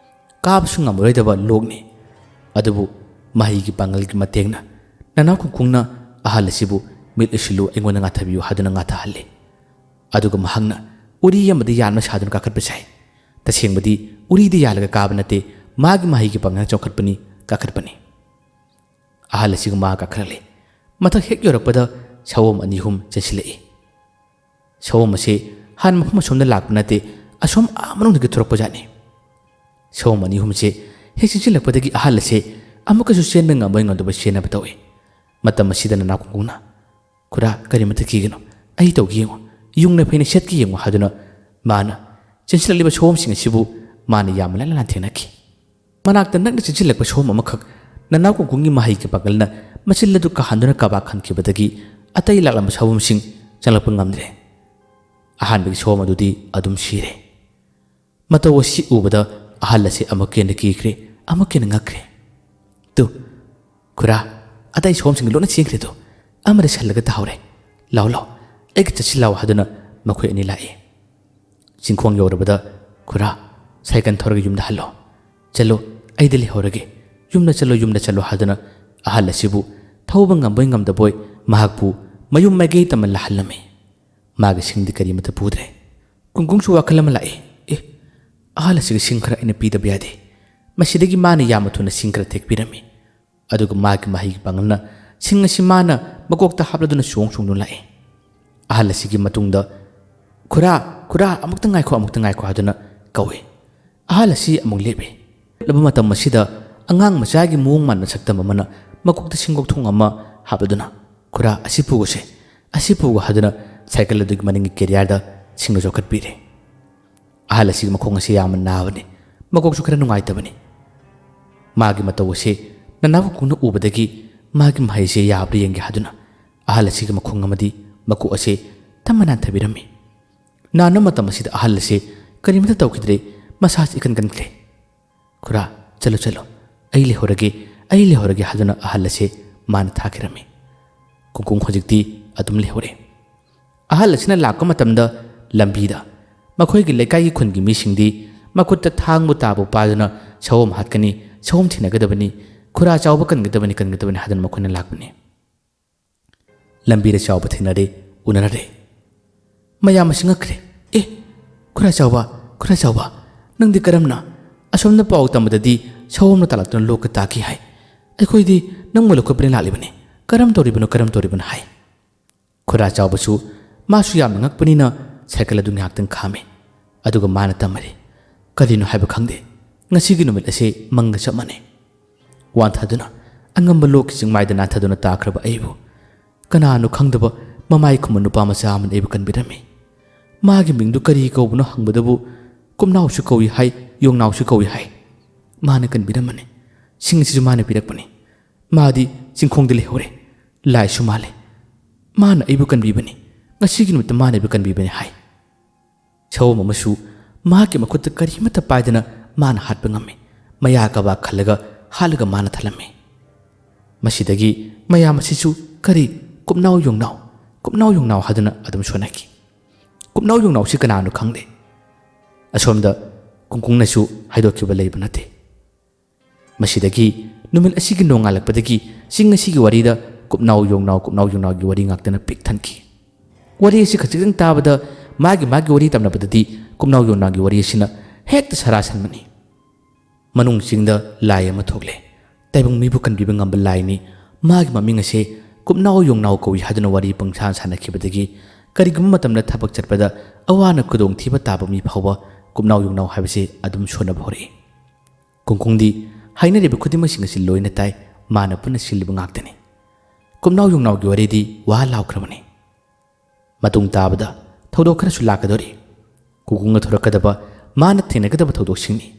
ꯀꯥꯕꯁꯨ ꯉꯝꯃꯔꯣꯏꯗꯕ ꯂꯣꯛꯅꯤ꯫ ꯑꯗꯨꯕꯨ ꯃꯍꯩꯒꯤ ꯄꯥꯡꯒꯜꯒꯤ ꯃꯇꯦꯡꯅ ꯅꯅꯥꯎ ꯀꯨꯡꯀꯨꯡꯅ ꯑꯍꯜ ꯑꯁꯤꯕꯨ, "ꯃꯤꯠ ꯎꯏꯁꯤꯜꯂꯨ, ꯑꯩꯉꯣꯟꯗ ꯉꯥꯊꯕꯤꯌꯨ" ꯍꯥꯏꯗꯨꯅ ꯉꯥꯊꯍꯜꯂꯤ꯫ ꯑꯗꯨꯒ ꯃꯍꯥꯛꯅ ꯎꯔꯤ ꯑꯃꯗ ꯌꯥꯟꯕ ꯁꯥꯗꯨꯅ ꯀꯥꯈꯠꯄ ꯁꯥꯏ꯫ ꯇꯁꯦꯡꯕꯗꯤ ꯎꯔꯤꯗ ꯌꯥꯜꯂꯒ ꯀꯥꯕ ꯅꯠꯇꯦ, ꯃꯥꯒꯤ ꯃꯍꯩꯒꯤ ꯄꯥꯡꯒꯜꯅ ꯆꯥꯎꯈꯠꯄꯅꯤ, ꯀꯥꯈꯠꯄꯅꯤ꯫ ꯑꯍꯜ ꯑꯁꯤꯒ ꯃꯥ ꯀꯥꯈꯠꯂꯛꯂꯤ꯫ ꯃꯊꯛ ꯍꯦꯛ ꯌꯧꯔꯛꯄꯗ ꯁꯑꯣꯝ ꯑꯅꯤ ꯑꯍꯨꯝ ꯆꯦꯟꯁꯤꯜꯂꯛꯏ꯫ ꯁꯑꯣꯝ ꯑꯁꯤ ꯍꯥꯟꯅ ꯃꯐꯝ ꯑꯁꯣꯝꯗ ꯂꯥꯛꯄ ꯅꯠꯇꯦ, ꯑꯁꯣꯝ ꯑꯥ ꯃꯅꯨꯡꯗꯒꯤ ꯊꯣꯔꯛꯄꯖꯥꯠꯅꯤ꯫ ꯁꯑꯣꯝ ꯑꯅꯤ ꯑꯍꯨꯝꯁꯦ ꯍꯦꯛ ꯆꯦꯟꯁꯤꯜꯂꯛꯄꯗꯒꯤ ꯑꯍꯜ ꯑꯁꯦ ꯑꯃꯨꯛꯀꯁꯨ ꯆꯦꯟꯕ ꯉꯝꯕꯣꯏ ꯉꯝꯗꯕ ꯆꯦꯟꯅꯕ ꯇꯧꯏ꯫ ꯃꯇꯝ ꯑꯁꯤꯗ ꯅꯅꯥꯎ ꯀꯨꯡꯀꯨꯡꯅ, "ꯈꯨꯔꯥ, ꯀꯔꯤꯃꯇ ꯀꯤꯒꯅꯨ, ꯑꯩ ꯇꯧꯒꯦ ꯌꯦꯡꯉꯨ, ꯌꯨꯡꯅ ꯐꯩꯅ ꯁꯦꯠꯀꯦ ꯌꯦꯡꯉꯨ" ꯍꯥꯏꯗꯨꯅ ꯃꯥꯅ ꯆꯦꯟꯁꯤꯜꯂꯛꯂꯤꯕ ꯁꯑꯣꯝꯁꯤꯡ ꯑꯁꯤꯕꯨ ꯃꯥꯅ ꯌꯥꯝꯅ ꯂꯥꯏꯅ ꯂꯥꯟꯊꯦꯡꯅꯈꯤ꯫ ꯃꯅꯥꯛꯇ ꯅꯛꯅ ꯆꯦꯟꯁꯤꯜꯂꯛꯄ ꯁꯑꯣꯝ ꯑꯃꯈꯛ ꯅꯅꯥꯎ ꯀꯨꯡꯀꯨꯡꯒꯤ ꯃꯍꯩꯒꯤ ꯄꯥꯡꯒꯜꯅ ꯃꯆꯤꯜ ꯑꯗꯨ ꯀꯥꯍꯟꯗꯨꯅ ꯀꯥꯕꯥꯛ ꯈꯟꯈꯤꯕꯗꯒꯤ ꯑꯇꯩ ꯂꯥꯛꯂꯝꯕ ꯁꯑꯣꯝꯁꯤꯡ ꯆꯪꯂꯛꯄ ꯉꯝꯗ꯭ꯔꯦ꯫ ꯑꯍꯥꯟꯕꯒꯤ ꯁꯑꯣꯝ ꯑꯗꯨꯗꯤ ꯑꯗꯨꯝ ꯁꯤꯔꯦ꯫ ꯃꯇꯧ ꯑꯁꯤ ꯎꯕꯗ ꯑꯍꯜ ꯑꯁꯤ ꯑꯃꯨꯛꯀ ꯍꯦꯟꯅ ꯀꯤꯈ꯭ꯔꯦ, ꯑꯃꯨꯛꯀ ꯍꯦꯟꯅ ꯉꯛꯈ꯭ꯔꯦ꯫ "ꯇꯨ, ꯈꯨꯔꯥ, ꯑꯇꯩ ꯁꯑꯣꯝꯁꯤꯡ ꯂꯣꯏꯅ ꯆꯦꯟꯈ꯭ꯔꯦ꯫ ꯇꯨ, ꯑꯃꯗ ꯁꯜꯂꯒ ꯇꯥꯍꯧꯔꯦ꯫ ꯂꯥꯎ, ꯂꯥꯎ, ꯑꯩꯒ ꯆꯠꯁꯤ ꯂꯥꯎ" ꯍꯥꯏꯗꯨꯅ ꯃꯈꯣꯏ ꯑꯅꯤ ꯂꯥꯛꯏ꯫ ꯆꯤꯡꯈꯣꯡ ꯌꯧꯔꯕꯗ, "ꯈꯨꯔꯥ, ꯁꯥꯏꯀꯜ ꯊꯧꯔꯒ ꯌꯨꯝꯗ ꯍꯜꯂꯣ꯫ ꯆꯠꯂꯣ, ꯑꯩꯗꯤ ꯂꯩꯍꯧꯔꯒꯦ꯫ ꯌꯨꯝꯗ ꯆꯠꯂꯣ, ꯌꯨꯝꯗ ꯆꯠꯂꯣ" ꯍꯥꯏꯗꯨꯅ ꯑꯍꯜ ꯑꯁꯤꯕꯨ ꯊꯧꯕ ꯉꯝꯕꯣꯏ ꯉꯝꯗꯕꯣꯏ ꯃꯍꯥꯛꯄꯨ ꯃꯌꯨꯝ ꯃꯥꯏꯀꯩ ꯇꯝꯅ ꯂꯥꯛꯍꯜꯂꯝꯃꯤ꯫ ꯃꯥꯒꯤ ꯁꯤꯡꯗꯤ ꯀꯔꯤꯃꯠꯇ ꯄꯨꯗ꯭ꯔꯦ꯫ ꯀꯨꯡꯀꯨꯡꯁꯨ ꯋꯥꯈꯜ ꯑꯃ ꯂꯥꯛꯏ꯫ "ꯑꯦ, ꯑꯍꯜ ꯑꯁꯤꯒꯤ ꯁꯤꯡ ꯈꯔ ꯑꯩꯅ ꯄꯤꯗꯕ ꯌꯥꯗꯦ"꯫ ꯃꯁꯤꯗꯒꯤ ꯃꯥꯅ ꯌꯥꯝꯅ ꯊꯨꯅ ꯁꯤꯡ ꯈꯔ ꯇꯦꯛꯄꯤꯔꯝꯃꯤ꯫ ꯑꯗꯨꯒ ꯃꯥꯒꯤ ꯃꯍꯩꯒꯤ ꯄꯥꯡꯒꯜꯅ ꯁꯤꯡ ꯑꯁꯤ ꯃꯥꯅ ꯃꯀꯣꯛꯇ ꯍꯥꯞꯂꯗꯨꯅ ꯆꯣꯡ ꯆꯣꯡꯗꯨꯅ ꯂꯥꯛꯏ꯫ ꯑꯍꯜ ꯑꯁꯤꯒꯤ ꯃꯇꯨꯡꯗ, "ꯈꯨꯔꯥ, ꯈꯨꯔꯥ, ꯑꯃꯨꯛꯇ ꯉꯥꯏꯈꯣ, ꯑꯃꯨꯛꯇ ꯉꯥꯏꯈꯣ" ꯍꯥꯏꯗꯨꯅ ꯀꯧꯏ꯫ ꯑꯍꯜ ꯑꯁꯤ ꯑꯃꯨꯛ ꯂꯦꯞꯄꯤ꯫ ꯂꯦꯞꯂꯕ ꯃꯇꯝ ꯑꯁꯤꯗ ꯑꯉꯥꯡ ꯃꯆꯥꯒꯤ ꯃꯑꯣꯡ ꯃꯥꯟꯕ ꯁꯛꯇꯝ ꯑꯃꯅ ꯃꯀꯣꯛꯇ ꯁꯤꯡꯒꯣꯛꯊꯣꯡ ꯑꯃ ꯍꯥꯞꯂꯗꯨꯅ, "ꯈꯨꯔꯥ, ꯑꯁꯤ ꯄꯨꯒꯁꯦ, ꯑꯁꯤ ꯄꯨꯒ" ꯍꯥꯏꯗꯨꯅ ꯁꯥꯏꯀꯜ ꯑꯗꯨꯒꯤ ꯃꯅꯤꯡꯒꯤ ꯀꯦꯔꯤꯌꯔꯗ ꯁꯤꯡꯗꯣ ꯆꯣꯛꯈꯠꯄꯤꯔꯦ꯫ ꯑꯍꯜ ꯑꯁꯤꯒꯤ ꯃꯈꯣꯡ ꯑꯁꯤ ꯌꯥꯝꯅ ꯅꯥꯕꯅꯤ, ꯃꯀꯣꯛꯁꯨ ꯈꯔ ꯅꯨꯡꯉꯥꯏꯇꯕꯅꯤ꯫ ꯃꯥꯒꯤ ꯃꯇꯧ ꯑꯁꯤ ꯅꯅꯥꯎ ꯀꯨꯡꯅ ꯎꯕꯗꯒꯤ ꯃꯥꯒꯤ ꯃꯍꯩꯁꯦ ꯌꯥꯕ꯭ꯔꯥ ꯌꯦꯡꯒꯦ ꯍꯥꯏꯗꯨꯅ ꯑꯍꯜ ꯑꯁꯤꯒꯤ ꯃꯈꯣꯡ ꯑꯃꯗꯤ ꯃꯀꯣꯛ ꯑꯁꯤ ꯇꯞꯅ ꯅꯥꯟꯊꯕꯤꯔꯝꯃꯤ꯫ ꯅꯥꯟꯕ ꯃꯇꯝ ꯑꯁꯤꯗ ꯑꯍꯜ ꯑꯁꯤ ꯀꯔꯤꯃꯇ ꯇꯧꯈꯤꯗ꯭ꯔꯦ, ꯃꯁꯥꯁꯤ ꯏꯀꯟ ꯀꯟꯈ꯭ꯔꯦ꯫ "ꯈꯨꯔꯥ, ꯆꯠꯂꯣ, ꯆꯠꯂꯣ, ꯑꯩ ꯂꯩꯍꯧꯔꯒꯦ, ꯑꯩ ꯂꯩꯍꯧꯔꯒꯦ" ꯍꯥꯏꯗꯨꯅ ꯑꯍꯜ ꯑꯁꯤ ꯃꯥꯅ ꯊꯥꯈꯤꯔꯝꯃꯤ꯫ ꯀꯨꯡꯀꯨꯡ ꯍꯧꯖꯤꯛꯇꯤ ꯑꯗꯨꯝ ꯂꯩꯍꯧꯔꯦ꯫ ꯑꯍꯜ ꯑꯁꯤꯅ ꯂꯥꯛꯄ ꯃꯇꯝꯗ ꯂꯝꯕꯤꯗ ꯃꯈꯣꯏꯒꯤ ꯂꯩꯀꯥꯏꯒꯤ ꯈꯨꯟꯒꯤ ꯃꯤꯁꯤꯡꯗꯤ ꯃꯈꯨꯠꯇ ꯊꯥꯡꯕꯨ ꯇꯥꯕꯨ ꯄꯥꯏꯗꯨꯅ "ꯁꯑꯣꯝ ꯍꯥꯠꯀꯅꯤ, ꯁꯑꯣꯝ ꯊꯤꯅꯒꯗꯕꯅꯤ, ꯈꯨꯔꯥ ꯆꯥꯎꯕ ꯀꯟꯒꯗꯕꯅꯤ, ꯀꯟꯒꯗꯕꯅꯤ" ꯍꯥꯏꯗꯨꯅ ꯃꯈꯣꯏꯅ ꯂꯥꯛꯄꯅꯤ꯫ ꯂꯝꯕꯤꯗ ꯆꯥꯎꯕ ꯊꯦꯡꯅꯔꯦ, ꯎꯅꯔꯦ꯫ ꯃꯌꯥꯝ ꯑꯁꯤ ꯉꯛꯈ꯭ꯔꯦ꯫ "ꯑꯦ, ꯈꯨꯔꯥ ꯆꯥꯎꯕ, ꯈꯨꯔꯥ ꯆꯥꯎꯕ, ꯅꯪꯗꯤ ꯀꯔꯝꯅ? ꯑꯁꯣꯝꯅ ꯄꯥꯎ ꯇꯝꯕꯗꯗꯤ ꯁꯑꯣꯝꯅ ꯇꯥꯜꯂꯛꯇꯨꯅ ꯂꯣꯛꯀ ꯇꯥꯈꯤ ꯍꯥꯏ꯫ ꯑꯩꯈꯣꯏꯗꯤ ꯅꯪꯕꯨ ꯂꯧꯈꯠꯄꯅ ꯂꯥꯛꯂꯤꯕꯅꯤ꯫ ꯀꯔꯝ ꯇꯧꯔꯤꯕꯅꯣ, ꯀꯔꯝ ꯇꯧꯔꯤꯕꯅꯣ?" ꯍꯥꯏ꯫ ꯈꯨꯔꯥ ꯆꯥꯎꯕꯁꯨ ꯃꯥꯁꯨ ꯌꯥꯝꯅ ꯉꯛꯄꯅꯤꯅ ꯁꯥꯏꯀꯜ ꯑꯗꯨ ꯉꯥꯏꯍꯥꯛꯇꯪ ꯈꯥꯝꯃꯤ꯫ ꯑꯗꯨꯒ ꯃꯥꯅ ꯇꯝꯃꯔꯤ, "ꯀꯔꯤꯅꯣ ꯍꯥꯏꯕ ꯈꯪꯗꯦ, ꯉꯁꯤꯒꯤ ꯅꯨꯃꯤꯠ ꯑꯁꯤ ꯃꯪꯒ ꯆꯞ ꯃꯥꯟꯅꯩ꯫ ꯋꯥꯟꯊꯗꯨꯅ, ꯑꯉꯝꯕ ꯂꯣꯛꯀꯤ ꯆꯤꯡꯃꯥꯏꯗ ꯅꯥꯟꯊꯗꯨꯅ ꯇꯥꯈ꯭ꯔꯕ ꯑꯩꯕꯨ ꯀꯅꯥꯅꯣ ꯈꯪꯗꯕ ꯃꯃꯥꯏ ꯈꯨꯝꯕ ꯅꯨꯄꯥ ꯃꯆꯥ ꯑꯃꯅ ꯑꯩꯕꯨ ꯀꯟꯕꯤꯔꯝꯃꯤ꯫ ꯃꯥꯒꯤ ꯃꯤꯡꯗꯨ ꯀꯔꯤ ꯀꯧꯕꯅꯣ ꯍꯪꯕꯗꯕꯨ ꯀꯨꯝꯅꯥꯎꯁꯨ ꯀꯧꯏ ꯍꯥꯏ, ꯌꯣꯡꯅꯥꯎꯁꯨ ꯀꯧꯏ ꯍꯥꯏ꯫ ꯃꯥꯅ ꯀꯟꯕꯤꯔꯝꯕꯅꯤ꯫ ꯁꯤꯡ ꯑꯁꯤꯁꯨ ꯃꯥꯅ ꯄꯤꯔꯛꯄꯅꯤ꯫ ꯃꯥꯗꯤ ꯆꯤꯡꯈꯣꯡꯗ ꯂꯩꯍꯧꯔꯦ꯫ ꯂꯥꯏꯁꯨ ꯃꯥꯜꯂꯦ꯫ ꯃꯥꯅ ꯑꯩꯕꯨ ꯀꯟꯕꯤꯕꯅꯤ꯫ ꯉꯁꯤꯒꯤ ꯅꯨꯃꯤꯠꯇ ꯃꯥꯅ ꯑꯩꯕꯨ ꯀꯟꯕꯤꯕꯅꯤ" ꯍꯥꯏ꯫ ꯁꯑꯣꯝ ꯑꯃꯁꯨ ꯃꯍꯥꯛꯀꯤ ꯃꯈꯨꯠꯇ ꯀꯔꯤꯃꯠꯇ ꯄꯥꯏꯗꯅ ꯃꯥꯅ ꯍꯥꯠꯄ ꯉꯝꯃꯤ꯫ ꯃꯌꯥ ꯀꯕꯥꯛ ꯈꯜꯂꯒ ꯍꯥꯠꯂꯒ ꯃꯥꯅ ꯊꯜꯂꯝꯃꯤ꯫ ꯃꯁꯤꯗꯒꯤ ꯃꯌꯥꯝ ꯑꯁꯤꯁꯨ ꯀꯔꯤ ꯀꯨꯞꯅꯥꯎ ꯌꯣꯡꯅꯥꯎ, ꯀꯨꯞꯅꯥꯎ ꯌꯣꯡꯅꯥꯎ ꯍꯥꯏꯗꯨꯅ ꯑꯗꯨꯝ ꯁꯣꯟꯅꯈꯤ꯫ ꯀꯨꯞꯅꯥꯎ ꯌꯣꯡꯅꯥꯎꯁꯤ ꯀꯅꯥꯅꯣ ꯈꯪꯗꯦ꯫ ꯑꯁꯣꯝꯗ ꯀꯨꯡꯀꯨꯡꯅꯁꯨ ꯍꯥꯏꯗꯣꯛꯈꯤꯕ ꯂꯩꯕ ꯅꯠꯇꯦ꯫ ꯃꯁꯤꯗꯒꯤ ꯅꯨꯃꯤꯠ ꯑꯁꯤꯒꯤ ꯅꯣꯡꯉꯥꯜꯂꯛꯄꯗꯒꯤ ꯆꯤꯡ ꯑꯁꯤꯒꯤ ꯋꯥꯔꯤꯗ ꯀꯨꯞꯅꯥꯎ ꯌꯣꯡꯅꯥꯎ, ꯀꯨꯞꯅꯥꯎ ꯌꯣꯡꯅꯥꯎꯒꯤ ꯋꯥꯔꯤ ꯉꯥꯛꯇꯅ ꯄꯤꯛ ꯊꯟꯈꯤ꯫ ꯋꯥꯔꯤ ꯑꯁꯤ ꯈꯖꯤꯛꯇꯪ ꯇꯥꯕꯗ ꯃꯥꯒꯤ ꯃꯥꯒꯤ ꯋꯥꯔꯤ ꯇꯝꯅꯕꯗꯗꯤ ꯀꯨꯞꯅꯥꯎ ꯌꯣꯡꯅꯥꯎꯒꯤ ꯋꯥꯔꯤ ꯑꯁꯤꯅ ꯍꯦꯛꯇ ꯁꯔꯥ ꯁꯟꯕꯅꯤ꯫ ꯃꯅꯨꯡ ꯆꯤꯡꯗ ꯂꯥꯏ ꯑꯃ ꯊꯣꯛꯂꯦ꯫ ꯇꯥꯏꯕꯪ ꯃꯤꯕꯨ ꯀꯟꯕꯤꯕ ꯉꯝꯕ ꯂꯥꯏꯅꯤ꯫ ꯃꯥꯒꯤ ꯃꯃꯤꯡ ꯑꯁꯦ ꯀꯨꯞꯅꯥꯎ ꯌꯣꯡꯅꯥꯎ ꯀꯧꯏ ꯍꯥꯏꯗꯨꯅ ꯋꯥꯔꯤ ꯄꯪꯁꯥꯟ ꯁꯥꯟꯅꯈꯤꯕꯗꯒꯤ ꯀꯔꯤꯒꯨꯝꯕ ꯃꯇꯝꯗ ꯊꯕꯛ ꯆꯠꯄꯗ ꯑꯋꯥꯅ ꯈꯨꯗꯣꯡꯊꯤꯕ ꯇꯥꯕ ꯃꯤ ꯐꯥꯎꯕ ꯀꯨꯞꯅꯥꯎ ꯌꯣꯡꯅꯥꯎ ꯍꯥꯏꯕꯁꯤ ꯑꯗꯨꯝ ꯁꯣꯟꯅꯕ ꯍꯧꯔꯛꯏ꯫ ꯀꯨꯡꯀꯨꯡꯗꯤ ꯍꯥꯏꯅꯔꯤꯕ ꯈꯨꯗꯤꯡꯃꯛꯁꯤꯡ ꯑꯁꯤ ꯂꯣꯏꯅ ꯇꯥꯏ, ꯃꯥꯅ ꯄꯨꯟꯅ ꯁꯤꯜꯂꯤꯕ ꯉꯥꯛꯇꯅꯤ꯫ ꯀꯨꯞꯅꯥꯎ ꯌꯣꯡꯅꯥꯎꯒꯤ ꯋꯥꯔꯤꯗꯤ ꯋꯥ ꯂꯥꯎꯈ꯭ꯔꯕꯅꯤ꯫ ꯃꯇꯨꯡ ꯇꯥꯕꯗ ꯊꯧꯗꯣꯛ ꯈꯔꯁꯨ ꯂꯥꯛꯀꯗꯧꯔꯤ꯫ ꯀꯨꯡꯀꯨꯡꯅ ꯊꯣꯔꯛꯀꯗꯕ, ꯃꯥꯅ ꯊꯦꯡꯅꯒꯗꯕ ꯊꯧꯗꯣꯛꯁꯤꯡꯅꯤ꯫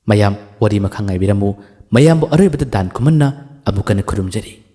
ꯃꯌꯥꯝ ꯋꯥꯔꯤ ꯃꯈꯥ ꯉꯥꯏꯕꯤꯔꯝꯃꯨ꯫ ꯃꯌꯥꯝꯕꯨ ꯑꯔꯣꯏꯕꯗ ꯗꯥꯟ ꯈꯨꯃꯟꯅ ꯑꯃꯨꯛ ꯍꯟꯅ ꯈꯨꯔꯨꯝꯖꯔꯤ꯫